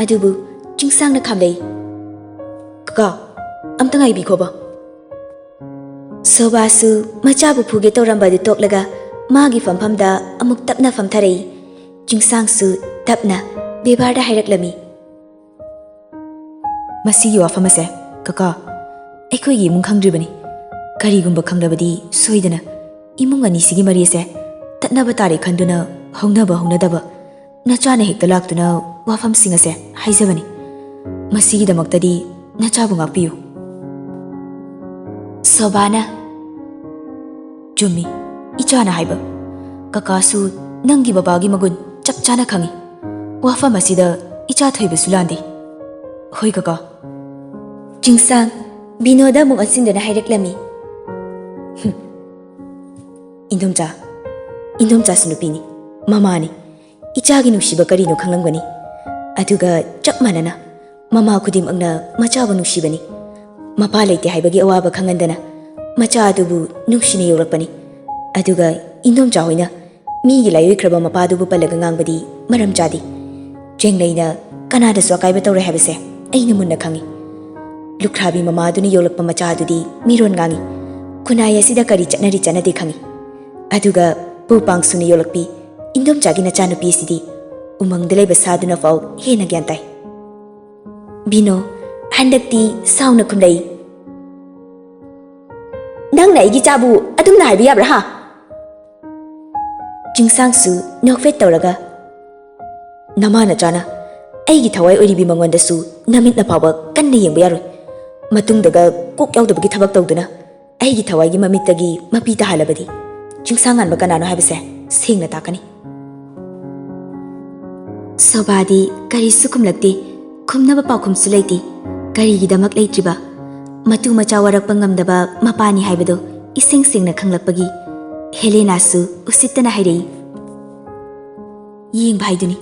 ꯑꯗꯨꯕꯨ ꯆꯤꯡꯁꯥꯡꯅ ꯈꯥꯝꯂꯛꯏ꯫ ꯀꯀꯥ, ꯑꯝꯇ ꯉꯥꯏꯕꯤꯈꯣꯕ꯫ ꯁꯣꯕꯥꯁꯨ ꯃꯆꯥꯕꯨ ꯐꯨꯒꯦ ꯇꯧꯔꯝꯕ ꯑꯗꯨ ꯇꯣꯛꯂꯒ ꯃꯥꯒꯤ ꯐꯝꯐꯝꯗ ꯑꯃꯨꯛ ꯇꯞꯅ ꯐꯝꯊꯔꯛꯏ꯫ ꯆꯤꯡꯁꯥꯡꯁꯨ ꯇꯞꯅ ꯕꯦꯕꯥꯔꯗ ꯍꯥꯏꯔꯛꯂꯝꯃꯤ꯫ ꯃꯁꯤꯒꯤ ꯋꯥꯐꯝ ꯑꯁꯦ "ꯀꯀꯥ, ꯑꯩꯈꯣꯏꯒꯤ ꯏꯃꯨꯡ ꯈꯪꯗ꯭ꯔꯤꯕꯅꯤ꯫ ꯀꯔꯤꯒꯨꯝꯕ ꯈꯪꯂꯕꯗꯤ ꯁꯣꯏꯗꯅ ꯏꯃꯨꯡ ꯑꯅꯤꯁꯤꯒꯤ ꯃꯔꯤ ꯑꯁꯦ ꯇꯠꯅꯕ ꯇꯥꯔꯦ ꯈꯟꯗꯨꯅ ꯍꯧꯅꯕ ꯍꯧꯅꯗꯕ ꯅꯆꯥꯅ ꯍꯦꯛꯇ ꯂꯥꯛꯇꯨꯅ ꯋꯥꯐꯝꯁꯤꯡ ꯑꯁꯦ ꯍꯥꯏꯖꯕꯅꯤ꯫ ꯃꯁꯤꯒꯤꯗꯃꯛꯇꯗꯤ ꯅꯆꯥꯕꯨ ꯉꯥꯛꯄꯤꯌꯨ꯫" ꯁꯣꯚꯥꯅ, "ꯆꯨꯝꯃꯤ, ꯏꯆꯥꯅ ꯍꯥꯏꯕ꯫ ꯀꯀꯥꯁꯨ ꯅꯪꯒꯤ ꯕꯕꯥꯒꯤ ꯃꯒꯨꯟ ꯆꯞ ꯆꯥꯅ ꯈꯪꯏ꯫ ꯋꯥꯐꯝ ꯑꯁꯤꯗ ꯏꯆꯥ ꯊꯣꯏꯕꯁꯨ ꯂꯥꯟꯗꯦ꯫" "ꯍꯣꯏ ꯀꯀꯥ꯫" ꯆꯤꯡꯁꯥꯡ ꯕꯤꯅꯣꯗ ꯑꯃꯨꯛ ꯑꯣꯟꯁꯤꯟꯗꯨꯅ ꯍꯥꯏꯔꯛꯂꯝꯃꯤ꯫ "ꯍꯨꯝ꯫ ꯏꯟꯗꯣꯝꯆꯥ, ꯏꯟꯗꯣꯝꯆꯥꯁꯨ ꯅꯨꯄꯤꯅꯤ, ꯃꯃꯥꯅꯤ꯫ ꯏꯆꯥꯒꯤ ꯅꯨꯡꯁꯤꯕ ꯀꯔꯤꯅꯣ ꯈꯪꯂꯝꯒꯅꯤ꯫ ꯑꯗꯨꯒ ꯆꯞ ꯃꯥꯟꯅꯅ ꯃꯃꯥ ꯈꯨꯗꯤꯡꯃꯛꯅ ꯃꯆꯥꯕꯨ ꯅꯨꯡꯁꯤꯕꯅꯤ꯫ ꯃꯄꯥ ꯂꯩꯇꯦ ꯍꯥꯏꯕꯒꯤ ꯑꯋꯥꯕ ꯈꯪꯍꯟꯗꯅ ꯃꯆꯥ ꯑꯗꯨꯕꯨ ꯅꯨꯡꯁꯤꯅ ꯌꯣꯛꯂꯛꯄꯅꯤ꯫ ꯑꯗꯨꯒ ꯏꯟꯗꯣꯝꯆꯥ ꯍꯣꯏꯅ ꯃꯤꯒꯤ ꯂꯥꯏꯑꯣꯏꯈ꯭ꯔꯕ ꯃꯄꯥꯗꯨꯕꯨ ꯄꯜꯂꯒ ꯉꯥꯡꯕꯗꯤ ꯃꯔꯝ ꯆꯥꯗꯦ꯫ ꯆꯦꯡꯂꯩꯅ ꯀꯅꯥꯗꯁꯨ ꯑꯀꯥꯏꯕ ꯇꯧꯔꯣꯏ ꯍꯥꯏꯕꯁꯦ ꯑꯩꯅ ꯃꯨꯟꯅ ꯈꯪꯏ꯫ ꯂꯨꯈ꯭ꯔꯥꯕꯤ ꯃꯃꯥꯗꯨꯅ ꯌꯣꯛꯂꯛꯄ ꯃꯆꯥ ꯑꯗꯨꯗꯤ ꯃꯤꯔꯣꯟ ꯉꯥꯡꯏ꯫ ꯈꯨꯟꯅꯥꯏ ꯑꯁꯤꯗ ꯀꯔꯤ ꯆꯠꯅꯔꯤ ꯆꯠꯅꯗꯦ ꯈꯪꯏ꯫ ꯑꯗꯨꯒ ꯄꯨ ꯄꯥꯡꯁꯨꯅ ꯌꯣꯛꯂꯛꯄꯤ ꯏꯟꯗꯣꯝꯆꯥꯒꯤ ꯅꯆꯥꯅꯨꯄꯤ ꯑꯁꯤꯗꯤ ꯎꯃꯪꯗ ꯂꯩꯕ ꯁꯥꯗꯨꯅ ꯐꯥꯎ ꯍꯦꯟꯅ ꯒ꯭ꯌꯥꯟ ꯇꯥꯏ꯫" ꯕꯤꯅꯣ ꯍꯟꯗꯛꯇꯤ ꯁꯥꯎꯅ ꯈꯨꯝꯂꯛꯏ꯫ "ꯅꯪꯅ ꯑꯩꯒꯤ ꯆꯥꯕꯨ ꯑꯗꯨꯝꯅ ꯍꯥꯏꯕ ꯌꯥꯕ꯭ꯔꯥ ꯍꯥ?" ꯆꯤꯡꯁꯥꯡꯁꯨ ꯅꯣꯛꯐꯦꯠ ꯇꯧꯔꯒ, "ꯅꯃꯥ ꯅꯆꯥꯅ ꯑꯩꯒꯤ ꯊꯋꯥꯏ ꯑꯣꯏꯔꯤꯕꯤ ꯃꯉꯣꯟꯗꯁꯨ ꯅꯃꯤꯠꯅ ꯐꯥꯎꯕ ꯀꯟꯅ ꯌꯦꯡꯕ ꯌꯥꯔꯣꯏ꯫ ꯃꯇꯨꯡꯗꯒ ꯀꯣꯛ ꯌꯥꯎꯗꯕꯒꯤ ꯊꯕꯛ ꯇꯧꯗꯨꯅ ꯑꯩꯒꯤ ꯊꯋꯥꯏꯒꯤ ꯃꯃꯤꯠꯇꯒꯤ ꯃꯄꯤ ꯇꯥꯍꯜꯂꯕꯗꯤ ꯆꯤꯡꯁꯥꯡ ꯉꯥꯟꯕ ꯀꯅꯥꯅꯣ ꯍꯥꯏꯕꯁꯦ ꯁꯦꯡꯅ ꯇꯥꯛꯀꯅꯤ꯫" ꯁꯣꯚꯥꯗꯤ ꯀꯔꯤꯁꯨ ꯈꯨꯝꯂꯛꯇꯦ꯫ ꯈꯨꯝꯅꯕ ꯄꯥꯎꯈꯨꯝꯁꯨ ꯂꯩꯇꯦ꯫ ꯀꯔꯤꯒꯤꯗꯃꯛ ꯂꯩꯇ꯭ꯔꯤꯕ? ꯃꯇꯨ ꯃꯆꯥ ꯋꯥꯔꯛꯄ ꯉꯝꯗꯕ ꯃꯄꯥꯅꯤ ꯍꯥꯏꯕꯗꯨ ꯏꯁꯦꯡ ꯁꯦꯡꯅ ꯈꯪꯂꯛꯄꯒꯤ ꯍꯦꯂꯦꯅꯥꯁꯨ ꯎꯁꯤꯠꯇꯅ ꯍꯥꯏꯔꯛꯏ, "ꯌꯦꯡꯕ ꯍꯥꯏꯗꯨꯅꯤ,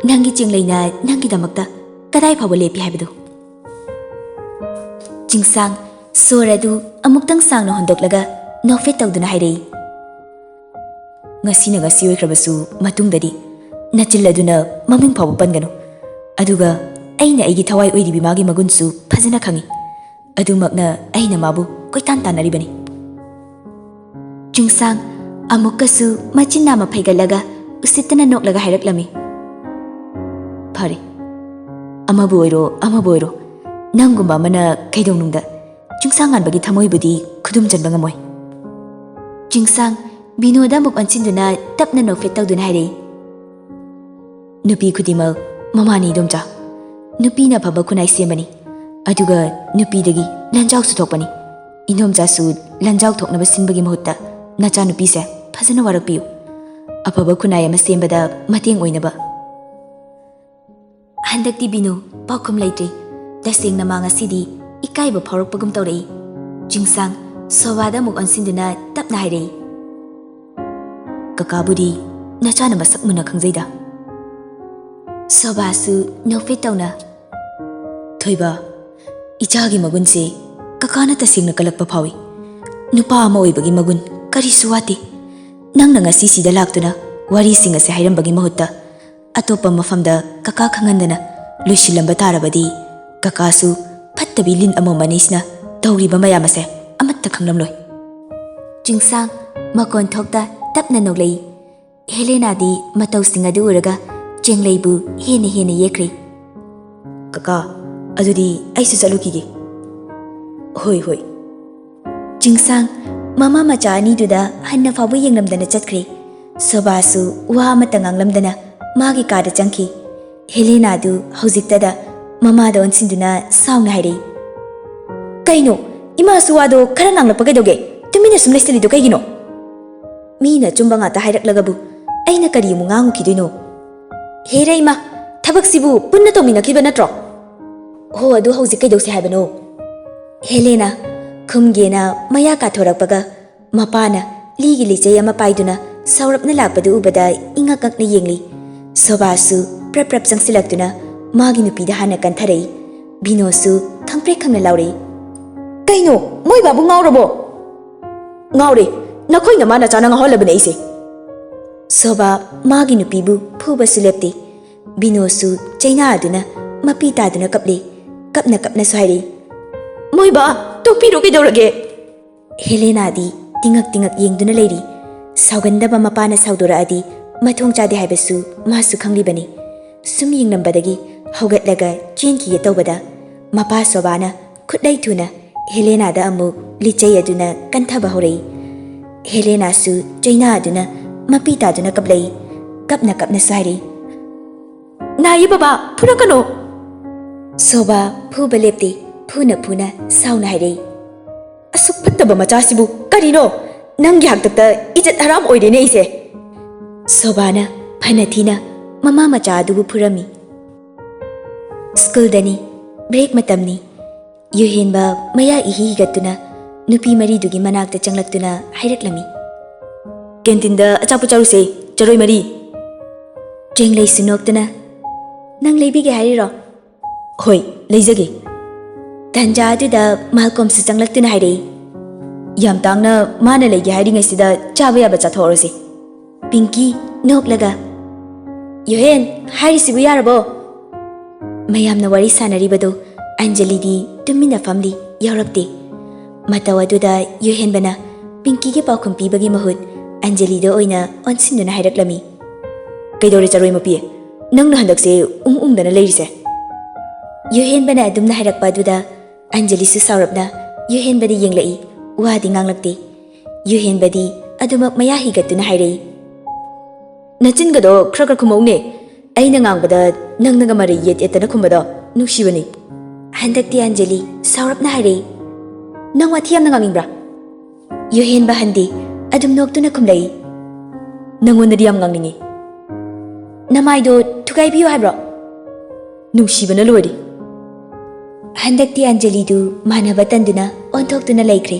ꯅꯪꯒꯤ ꯆꯦꯡꯂꯩꯅ ꯅꯪꯒꯤꯗꯃꯛꯇ ꯀꯗꯥꯏ ꯐꯥꯎꯕ ꯂꯦꯞꯄꯤ ꯍꯥꯏꯕꯗꯨ꯫" ꯆꯤꯡꯁꯥꯡ ꯁꯣꯔ ꯑꯗꯨ ꯑꯃꯨꯛꯇꯪ ꯁꯥꯡꯅ ꯍꯣꯟꯗꯣꯛꯂꯒ ꯅꯣꯛꯐꯦꯠ ꯇꯧꯗꯨꯅ ꯍꯥꯏꯔꯛꯏ, "ꯉꯁꯤꯅ ꯉꯁꯤ ꯑꯣꯏꯈ꯭ꯔꯕꯁꯨ ꯃꯇꯨꯡꯗꯗꯤ ꯅꯆꯤꯜ ꯑꯗꯨꯅ ꯃꯃꯤꯡ ꯐꯥꯎꯕ ꯄꯟꯒꯅꯨ꯫ ꯑꯗꯨꯒ ꯑꯩꯅ ꯑꯩꯒꯤ ꯊꯋꯥꯏ ꯑꯣꯏꯔꯤꯕꯤ ꯃꯥꯒꯤ ꯃꯒꯨꯟꯁꯨ ꯐꯖꯅ ꯈꯪꯏ꯫ ꯑꯗꯨꯃꯛꯅ ꯑꯩꯅ ꯃꯥꯕꯨ ꯀꯣꯏꯇꯥꯟ ꯇꯥꯟꯅꯔꯤꯕꯅꯤ꯫" ꯆꯤꯡꯁꯥꯡ ꯑꯃꯨꯛꯀꯁꯨ ꯃꯆꯤꯟ ꯅꯥꯝꯃ ꯐꯩꯒꯠꯂꯒ ꯎꯁꯤꯠꯇꯅ ꯅꯣꯛꯂꯒ ꯍꯥꯏꯔꯛꯂꯝꯃꯤ, "ꯐꯔꯦ, ꯑꯃꯕꯨ ꯑꯣꯏꯔꯣ ꯑꯃꯕꯨ ꯑꯣꯏꯔꯣ, ꯅꯪꯒꯨꯝꯕ ꯑꯃꯅ ꯀꯩꯗꯧꯅꯨꯡꯗ ꯆꯤꯡꯁꯥꯡ ꯉꯥꯟꯕꯒꯤ ꯊꯃꯣꯏꯕꯨꯗꯤ ꯈꯨꯗꯨꯝ ꯆꯟꯕ ꯉꯝꯃꯣꯏ꯫ ꯆꯤꯡꯁꯥꯡ ꯕꯤꯅꯣꯗ ꯑꯃꯨꯛ ꯑꯣꯟꯁꯤꯟꯗꯨꯅ ꯇꯞꯅ ꯅꯣꯛꯐꯦꯠ ꯇꯧꯗꯨꯅ ꯍꯥꯏꯔꯛꯏ, "ꯅꯨꯄꯤ ꯈꯨꯗꯤꯡꯃꯛ ꯃꯃꯥꯅꯤ ꯏꯗꯣꯝꯆꯥ꯫ ꯅꯨꯄꯤꯅ ꯑꯐꯕ ꯈꯨꯟꯅꯥꯏ ꯁꯦꯝꯕꯅꯤ, ꯑꯗꯨꯒ ꯅꯨꯄꯤꯗꯒꯤ ꯂꯟꯖꯥꯎꯁꯨ ꯊꯣꯛꯄꯅꯤ꯫ ꯏꯗꯣꯝꯆꯥꯁꯨ ꯂꯟꯖꯥꯎ ꯊꯣꯛꯅꯕ ꯁꯤꯟꯕꯒꯤ ꯃꯍꯨꯠꯇ ꯅꯆꯥꯅꯨꯄꯤꯁꯦ ꯐꯖꯅ ꯋꯥꯔꯛꯄꯤꯌꯨ꯫ ꯑꯐꯕ ꯈꯨꯟꯅꯥꯏ ꯑꯃ ꯁꯦꯝꯕꯗ ꯃꯇꯦꯡ ꯑꯣꯏꯅꯕ"꯫ ꯍꯟꯗꯛꯇꯤ ꯕꯤꯅꯨ ꯄꯥꯎꯈꯨꯝ ꯂꯩꯇ꯭ꯔꯦ꯫ ꯇꯁꯦꯡꯅ ꯃꯥ ꯉꯁꯤꯗꯤ ꯏꯀꯥꯏꯕ ꯐꯥꯎꯔꯛꯄꯒꯨꯝ ꯇꯧꯔꯛꯏ꯫ ꯆꯤꯡꯁꯥꯡ ꯁꯣꯚꯥꯗ ꯑꯃꯨꯛ ꯑꯣꯟꯁꯤꯟꯗꯨꯅ ꯇꯞꯅ ꯍꯥꯏꯔꯛꯏ, "ꯀꯀꯥꯕꯨꯗꯤ ꯅꯆꯥꯅ ꯃꯁꯛ ꯃꯨꯟꯅ ꯈꯪꯖꯩꯗ"꯫ ꯁꯣꯚꯥꯁꯨ ꯅꯣꯛꯐꯦꯠ ꯇꯧꯅ, "ꯊꯣꯏꯕ, ꯏꯆꯥꯒꯤ ꯃꯒꯨꯟꯁꯦ ꯀꯀꯥꯅ ꯇꯁꯦꯡꯅ ꯀꯜꯂꯛꯄ ꯐꯥꯎꯏ꯫ ꯅꯨꯄꯥ ꯑꯃ ꯑꯣꯏꯕꯒꯤ ꯃꯒꯨꯟ ꯀꯔꯤꯁꯨ ꯋꯥꯠꯇꯦ꯫ ꯅꯪꯅ ꯉꯁꯤ ꯁꯤꯗ ꯂꯥꯛꯇꯨꯅ ꯋꯥꯔꯤꯁꯤꯡ ꯑꯁꯦ ꯍꯥꯏꯔꯝꯕꯒꯤ ꯃꯍꯨꯠꯇ ꯑꯇꯣꯞꯄ ꯃꯐꯝꯗ ꯀꯀꯥ ꯈꯪꯍꯟꯗꯅ ꯂꯣꯏꯁꯤꯜꯂꯝꯕ ꯇꯥꯔꯕꯗꯤ ꯀꯀꯥꯁꯨ ꯐꯠꯇꯕꯤ ꯂꯤꯟ ꯑꯃꯣꯝ ꯑꯅꯤꯁꯤꯅ ꯇꯧꯔꯤꯕ ꯃꯌꯥꯝ ꯑꯁꯦ ꯑꯃꯠꯇ ꯈꯪꯂꯝꯂꯣꯏ"꯫ ꯆꯤꯡꯁꯥꯡ ꯃꯀꯣꯟ ꯊꯣꯛꯇ ꯇꯞꯅ ꯅꯣꯛꯂꯛꯏ꯫ ꯍꯦꯂꯦꯅꯥꯗꯤ ꯃꯇꯧꯁꯤꯡ ꯑꯗꯨ ꯎꯔꯒ ꯆꯦꯡꯂꯩꯕꯨ ꯍꯦꯟꯅ ꯍꯦꯟꯅ ꯌꯦꯛꯈ꯭ꯔꯦ꯫ "ꯀꯀꯥ, ꯑꯗꯨꯗꯤ ꯑꯩꯁꯨ ꯆꯠꯂꯨꯈꯤꯒꯦ"꯫ "ꯍꯣꯏ, ꯍꯣꯏ"꯫ ꯆꯤꯡꯁꯥꯡ ꯃꯃꯥ ꯃꯆꯥ ꯑꯅꯤꯗꯨꯗ ꯍꯟꯅ ꯐꯥꯎꯕ ꯌꯦꯡꯂꯝꯗꯅ ꯆꯠꯈ꯭ꯔꯦ꯫ ꯁꯣꯚꯥꯁꯨ ꯋꯥ ꯑꯃꯠꯇ ꯉꯥꯡꯂꯝꯗꯅ ꯃꯥꯒꯤ ꯀꯥꯗ ꯆꯪꯈꯤ꯫ ꯍꯦꯂꯦꯅꯥꯗꯨ ꯍꯧꯖꯤꯛꯇꯗ ꯃꯃꯥꯗ ꯑꯣꯟꯁꯤꯟꯗꯨꯅ ꯁꯥꯎꯅ ꯍꯥꯏꯔꯛꯏ, "ꯀꯩꯅꯣ? ꯏꯃꯥꯁꯨ ꯋꯥꯗꯣ ꯈꯔ ꯉꯥꯡꯂꯛꯄ ꯀꯩꯗꯧꯒꯦ? ꯇꯨꯃꯤꯟꯅ ꯁꯨꯝ ꯂꯩꯁꯤꯜꯂꯤꯗꯣ ꯀꯩꯒꯤꯅꯣ? ꯃꯤꯅ ꯑꯆꯨꯝꯕ ꯉꯥꯛꯇ ꯍꯥꯏꯔꯛꯂꯒꯕꯨ ꯑꯩꯅ ꯀꯔꯤ ꯑꯃꯨꯛ ꯉꯥꯡꯉꯨꯈꯤꯗꯣꯏꯅꯣ?" "ꯍꯦꯔꯦ ꯏꯃꯥ, ꯊꯕꯛꯁꯤꯕꯨ ꯄꯨꯟꯅ ꯇꯧꯃꯤꯟꯅꯈꯤꯕ ꯅꯠꯇ꯭ꯔꯣ?" "ꯍꯣ, ꯑꯗꯨ ꯍꯧꯖꯤꯛ ꯀꯩꯗꯧꯁꯦ ꯍꯥꯏꯕꯅꯣ?" ꯍꯦꯂꯦꯅꯥ ꯈꯨꯝꯒꯦꯅ ꯃꯌꯥ ꯀꯥꯊꯣꯔꯛꯄꯒ ꯃꯄꯥꯅ ꯂꯤꯒꯤ ꯂꯤꯆꯩ ꯑꯃ ꯄꯥꯏꯗꯨꯅ ꯁꯧꯔꯞꯅ ꯂꯥꯛꯄꯗꯨ ꯎꯕꯗ ꯏꯉꯛ ꯉꯛꯅ ꯌꯦꯡꯂꯤ꯫ ꯁꯣꯚꯥꯁꯨ ꯄ꯭ꯔꯞ ꯄ꯭ꯔꯞ ꯆꯪꯁꯤꯜꯂꯛꯇꯨꯅ ꯃꯥꯒꯤ ꯅꯨꯄꯤꯗ ꯍꯥꯟꯅ ꯀꯟꯊꯔꯛꯏ꯫ ꯕꯤꯅꯣꯁꯨ ꯈꯪꯄ꯭ꯔꯦꯛ ꯈꯪꯅ ꯂꯥꯎꯔꯛꯏ, "ꯀꯩꯅꯣ? ꯃꯣꯏ ꯕꯥꯕꯨ ꯉꯥꯎꯔꯕꯣ?" "ꯉꯥꯎꯔꯦ꯫ ꯅꯈꯣꯏ ꯅꯃꯥ ꯅꯆꯥꯅ ꯉꯥꯎꯍꯜꯂꯕꯅꯦ ꯑꯩꯁꯦ"꯫ ꯁꯣꯚꯥ ꯃꯥꯒꯤ ꯅꯨꯄꯤꯕꯨ ꯐꯨꯕꯁꯨ ꯂꯦꯞꯇꯦ꯫ ꯕꯤꯅꯣꯁꯨ ꯆꯩꯅꯥꯗꯨꯅ ꯃꯄꯤ ꯇꯥꯗꯨꯅ ꯀꯞꯂꯤ꯫ ꯀꯞꯅ ꯀꯞꯅꯁꯨ ꯍꯥꯏꯔꯛꯏ, "ꯃꯣꯏ ꯕꯥ, ꯇꯣꯛꯄꯤꯔꯣ, ꯀꯩꯗꯧꯔꯒꯦ?" ꯍꯦꯂꯦꯅꯥꯗꯤ ꯇꯤꯉꯛ ꯇꯤꯉꯛ ꯌꯦꯡꯗꯨꯅ ꯂꯩꯔꯤ꯫ ꯁꯥꯎꯒꯟꯗꯕ ꯃꯄꯥꯅ ꯁꯥꯎꯗꯣꯔꯛꯑꯗꯤ ꯃꯊꯣꯡ ꯆꯥꯗꯦ ꯍꯥꯏꯕꯁꯨ ꯃꯥꯁꯨ ꯈꯪꯂꯤꯕꯅꯤ꯫ ꯁꯨꯝ ꯌꯦꯡꯂꯝꯕꯗꯒꯤ ꯍꯧꯒꯠꯂꯒ ꯆꯦꯟꯈꯤꯒꯦ ꯇꯧꯕꯗ ꯃꯄꯥ ꯁꯣꯕꯥꯅ ꯈꯨꯠꯂꯩ ꯊꯨꯅ ꯍꯦꯂꯦꯅꯥꯗ ꯑꯃꯨꯛ ꯂꯤꯆꯩ ꯑꯗꯨꯅ ꯀꯟꯊꯕ ꯍꯧꯔꯛꯏ꯫ ꯍꯦꯂꯦꯅꯥꯁꯨ ꯆꯩꯅꯥ ꯑꯗꯨꯅ ꯃꯄꯤ ꯇꯥꯗꯨꯅ ꯀꯞꯂꯛꯏ꯫ ꯀꯞꯅ ꯀꯞꯅꯁꯨ ꯍꯥꯏꯔꯛꯏ, "ꯅꯥꯏꯌꯦ ꯕꯕꯥ, ꯐꯨꯔꯛꯀꯅꯣ!" ꯁꯣꯕꯥ ꯐꯨꯕ ꯂꯦꯞꯇꯦ, ꯐꯨꯅ ꯐꯨꯅ ꯁꯥꯎꯅ ꯍꯥꯏꯔꯛꯏ, "ꯑꯁꯨꯛ ꯐꯠꯇꯕ ꯃꯆꯥꯁꯤꯕꯨ ꯀꯔꯤꯅꯣ? ꯅꯪꯒꯤ ꯍꯥꯛꯇꯛꯇ ꯏꯖꯠ ꯍꯔꯥꯝ ꯑꯣꯏꯔꯦꯅꯦ ꯑꯩꯁꯦ!" ꯁꯣꯕꯥꯅ ꯐꯅ ꯊꯤꯅ ꯃꯃꯥ ꯃꯆꯥ ꯑꯗꯨꯕꯨ ꯐꯨꯔꯝꯃꯤ꯫ ꯁ꯭ꯀꯨꯜꯗꯅꯤ꯫ ꯕ꯭ꯔꯦꯛ ꯃꯇꯝꯅꯤ꯫ ꯌꯨꯍꯦꯟꯕ ꯃꯌꯥ ꯏꯍꯤ ꯍꯤꯒꯠꯇꯨꯅ ꯅꯨꯄꯤ ꯃꯔꯤꯗꯨꯒꯤ ꯃꯅꯥꯛꯇ ꯆꯪꯂꯛꯇꯨꯅ ꯍꯥꯏꯔꯛꯂꯝꯃꯤ, "ꯀꯦꯟꯇꯤꯟꯗ ꯑꯆꯥꯄꯣꯠ ꯆꯥꯔꯨꯁꯦ, ꯆꯔꯣꯏ ꯃꯔꯤ꯫ ꯆꯦꯡꯂꯩꯁꯨ ꯅꯣꯛꯇꯨꯅ, "ꯅꯪ ꯂꯩꯕꯤꯒꯦ ꯍꯥꯏꯔꯤꯔꯣ?" "ꯍꯣꯏ, ꯂꯩꯖꯒꯦ꯫" ꯇꯟꯖꯥ ꯑꯗꯨꯗ ꯃꯥꯜꯀꯣꯝꯁꯨ ꯆꯪꯂꯛꯇꯨꯅ ꯍꯥꯏꯔꯛꯏ, "ꯌꯥꯝ ꯇꯥꯡꯅ ꯃꯥꯅ ꯂꯩꯒꯦ ꯍꯥꯏꯔꯤꯉꯩꯁꯤꯗ ꯆꯥꯕ ꯌꯥꯕ ꯆꯥꯊꯣꯛꯍꯧꯔꯁꯤ꯫" ꯄꯤꯡꯀꯤ ꯅꯣꯛꯂꯒ, "ꯌꯨꯍꯦꯟ, ꯍꯥꯏꯔꯤꯁꯤꯕꯨ ꯌꯥꯔꯕꯣ?" ꯃꯌꯥꯝꯅ ꯋꯥꯔꯤ ꯁꯥꯟꯅꯔꯤꯕꯗꯨ ꯑꯟꯖꯂꯤꯗꯤ ꯇꯨꯃꯤꯟꯅ ꯐꯝꯂꯤ, ꯌꯥꯎꯔꯛꯇꯦ꯫ ꯃꯇꯧ ꯑꯗꯨꯗ ꯌꯨꯍꯦꯟꯕꯅ ꯄꯤꯡꯀꯤꯒꯤ ꯄꯥꯎꯈꯨꯝ ꯄꯤꯕꯒꯤ ꯃꯍꯨꯠ ꯑꯟꯖꯂꯤꯗ ꯑꯣꯏꯅ ꯑꯣꯟꯁꯤꯟꯗꯨꯅ ꯍꯥꯏꯔꯛꯂꯝꯃꯤ, "ꯀꯩꯗꯧꯔꯦ ꯆꯔꯣꯏ ꯃꯄꯤ? ꯅꯪꯅ ꯍꯟꯗꯛꯁꯦ ꯎꯪ ꯎꯪꯗꯅ ꯂꯩꯔꯤꯁꯦ?" ꯌꯨꯍꯦꯟꯕꯅ ꯑꯗꯨꯝꯅ ꯍꯥꯏꯔꯛꯄ ꯑꯗꯨꯗ ꯑꯟꯖꯂꯤꯁꯨ ꯁꯥꯎꯔꯞꯅ ꯌꯨꯍꯦꯟꯕꯗ ꯌꯦꯡꯂꯛꯏ꯫ ꯋꯥꯗꯤ ꯉꯥꯡꯂꯛꯇꯦ꯫ ꯌꯨꯍꯦꯟꯕꯗꯤ ꯑꯗꯨꯃꯛ ꯃꯌꯥ ꯍꯤꯒꯠꯇꯨꯅ ꯍꯥꯏꯔꯛꯏ, "ꯅꯆꯤꯟꯒꯗꯣ ꯈꯔ ꯈꯔ ꯈꯨꯝꯃꯧꯅꯦ꯫ ꯑꯩꯅ ꯉꯥꯡꯕꯗ ꯅꯪꯅꯒ ꯃꯔꯩ ꯌꯦꯠ ꯌꯦꯠꯇꯅ ꯈꯨꯝꯕꯗꯣ ꯅꯨꯡꯁꯤꯕꯅꯤ꯫" ꯍꯟꯗꯛꯇꯤ ꯑꯟꯖꯂꯤ ꯁꯥꯎꯔꯞꯅ ꯍꯥꯏꯔꯛꯏ, "ꯅꯪ ꯋꯥꯊꯤ ꯌꯥꯝꯅ ꯉꯥꯡꯅꯤꯡꯕ꯭ꯔꯥ?" ꯌꯨꯍꯦꯟꯕ ꯍꯟꯗꯦ, ꯑꯗꯨꯝ ꯅꯣꯛꯇꯨꯅ ꯈꯨꯝꯂꯛꯏ, "ꯅꯪꯉꯣꯟꯗꯗꯤ ꯌꯥꯝ ꯉꯥꯡꯅꯤꯡꯉꯤ꯫" "ꯅꯃꯥꯏꯗꯣ ꯊꯨꯒꯥꯏꯕꯤꯌꯨ ꯍꯥꯏꯕ꯭ꯔꯣ?" "ꯅꯨꯡꯁꯤꯕꯅ ꯂꯣꯏꯔꯦ꯫" ꯍꯟꯗꯛꯇꯤ ꯑꯟꯖꯂꯤꯗꯨ ꯃꯥꯟꯅꯕ ꯇꯟꯗꯨꯅ ꯑꯣꯟꯊꯣꯛꯇꯨꯅ ꯂꯩꯈ꯭ꯔꯦ꯫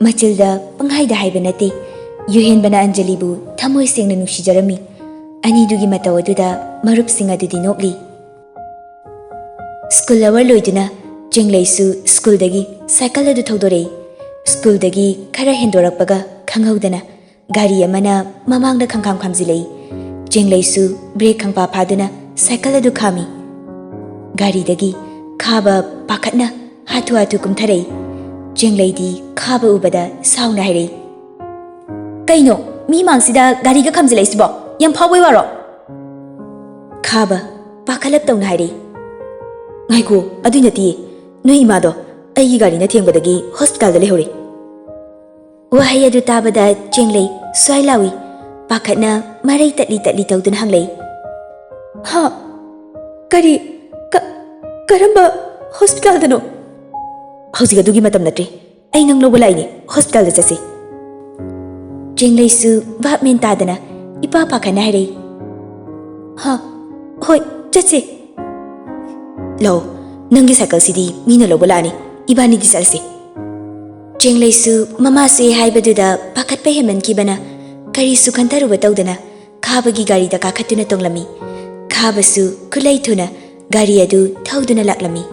ꯃꯆꯤꯜꯗ ꯄꯪꯍꯥꯏꯗ ꯍꯥꯏꯕ ꯅꯠꯇꯦ꯫ ꯌꯨꯍꯦꯟꯕꯅ ꯑꯟꯖꯂꯤꯕꯨ ꯊꯃꯣꯏ ꯁꯦꯡꯅ ꯅꯨꯡꯁꯤꯖꯔꯝꯃꯤ꯫ ꯑꯅꯤꯗꯨꯒꯤ ꯃꯇꯧ ꯑꯗꯨꯗ ꯃꯔꯨꯞꯁꯤꯡ ꯑꯗꯨꯗꯤ ꯅꯣꯛꯂꯤ꯫ ꯁ꯭ꯀꯨꯜ ꯑꯋꯔ ꯂꯣꯏꯗꯨꯅ ꯆꯦꯡꯂꯩꯁꯨ ꯁ꯭ꯀꯨꯜꯗꯒꯤ ꯁꯥꯏꯀꯜ ꯑꯗꯨ ꯊꯧꯗꯣꯔꯛꯏ꯫ ꯁ꯭ꯀꯨꯜꯗꯒꯤ ꯈꯔ ꯍꯦꯟꯗꯣꯔꯛꯄꯒ ꯈꯪꯍꯧꯗꯅ ꯒꯥꯔꯤ ꯑꯃꯅ ꯃꯃꯥꯡꯗ ꯈꯪꯈꯥꯝ ꯈꯥꯝꯖꯤꯜꯂꯛꯏ꯫ ꯆꯦꯡꯂꯩꯁꯨ ꯕ꯭ꯔꯦꯛ ꯈꯪꯐꯥ ꯐꯥꯗꯨꯅ ꯁꯥꯏꯀꯜ ꯑꯗꯨ ꯈꯥꯝꯃꯤ꯫ ꯒꯥꯔꯤꯗꯒꯤ ꯈꯥꯕ ꯄꯥꯈꯠꯅ ꯍꯥꯊꯨ ꯍꯥꯊꯨ ꯀꯨꯝꯊꯔꯛꯏ꯫ ꯆꯦꯡꯂꯩꯗꯤ ꯈꯥꯕ ꯎꯕꯗ ꯁꯥꯎꯅ ꯍꯥꯏꯔꯛꯏ, "ꯀꯩꯅꯣ, ꯃꯤ ꯃꯥꯡꯁꯤꯗ ꯒꯥꯔꯤꯒ ꯈꯥꯝꯖꯤꯜꯂꯛꯏꯁꯤꯕꯣ? ꯌꯥꯝ ꯐꯥꯎꯕꯩ ꯋꯥꯔꯣ?" ꯈꯥꯕ ꯄꯥꯈꯠꯂꯞ ꯇꯧꯅ ꯍꯥꯏꯔꯛꯏ, ꯉꯥꯏꯈꯣ, ꯑꯗꯨꯏ ꯅꯠꯇꯤꯌꯦ꯫ ꯅꯣꯏ ꯏꯃꯥꯗꯣ ꯑꯩꯒꯤ ꯒꯥꯔꯤꯅ ꯊꯦꯡꯕꯗꯒꯤ ꯍꯣꯁꯄꯤꯇꯥꯜꯗ ꯂꯩꯍꯧꯔꯦ꯫ ꯋꯥꯍꯩ ꯑꯗꯨ ꯇꯥꯕꯗ ꯆꯦꯡꯂꯩ ꯁ꯭ꯋꯥꯏ ꯂꯥꯎꯏ꯫ ꯄꯥꯈꯠꯅ ꯃꯔꯩ ꯇꯠꯂꯤ ꯇꯠꯂꯤ ꯇꯧꯗꯨꯅ ꯍꯪꯂꯛꯏ꯫ "ꯍꯥ? ꯀꯔꯤ? ꯀ-, ꯀꯔꯝꯕ ꯍꯣꯁꯄꯤꯇꯥꯜꯗꯅꯣ?" "ꯍꯧꯖꯤꯛ ꯑꯗꯨꯒꯤ ꯃꯇꯝ ꯅꯠꯇ꯭ꯔꯦ꯫ ꯑꯩ ꯅꯪ ꯂꯧꯕ ꯂꯥꯛꯏꯅꯦ, ꯍꯣꯁꯄꯤꯇꯥꯜꯗ ꯆꯠꯁꯤ꯫" ꯆꯦꯡꯂꯩꯁꯨ ꯚꯥꯞ ꯃꯦꯟ ꯇꯥꯗꯅ ꯏꯄꯥ ꯄꯥꯈꯠꯅ ꯍꯥꯏꯔꯛꯏ꯫ "ꯍꯥ? ꯍꯣꯏ, ꯆꯠꯁꯦ꯫" "ꯂꯧ, ꯅꯪꯒꯤ ꯁꯥꯏꯀꯜꯁꯤꯗꯤ ꯃꯤꯅ ꯂꯧꯕ ꯂꯥꯛꯑꯅꯤ, ꯏꯕꯥꯅꯤꯗꯤ ꯆꯠꯂꯁꯤ꯫" ꯆꯦꯡꯂꯩꯁꯨ ꯃꯃꯥꯁꯦ ꯍꯥꯏꯕꯗꯨꯗ ꯄꯥꯈꯠꯄ ꯍꯦꯟꯃꯟꯈꯤꯕꯅ ꯀꯔꯤꯁꯨ ꯈꯟꯊꯔꯨꯕ ꯇꯧꯗꯅ ꯈꯥꯕꯒꯤ ꯒꯥꯔꯤꯗ ꯀꯥꯈꯠꯇꯨꯅ ꯇꯣꯡꯂꯝꯃꯤ꯫ ꯈꯥꯕꯁꯨ ꯈꯨꯠꯂꯩ ꯊꯨꯅ ꯒꯥꯔꯤ ꯑꯗꯨ ꯊꯧꯗꯨꯅ ꯂꯥꯛꯂꯝꯃꯤ꯫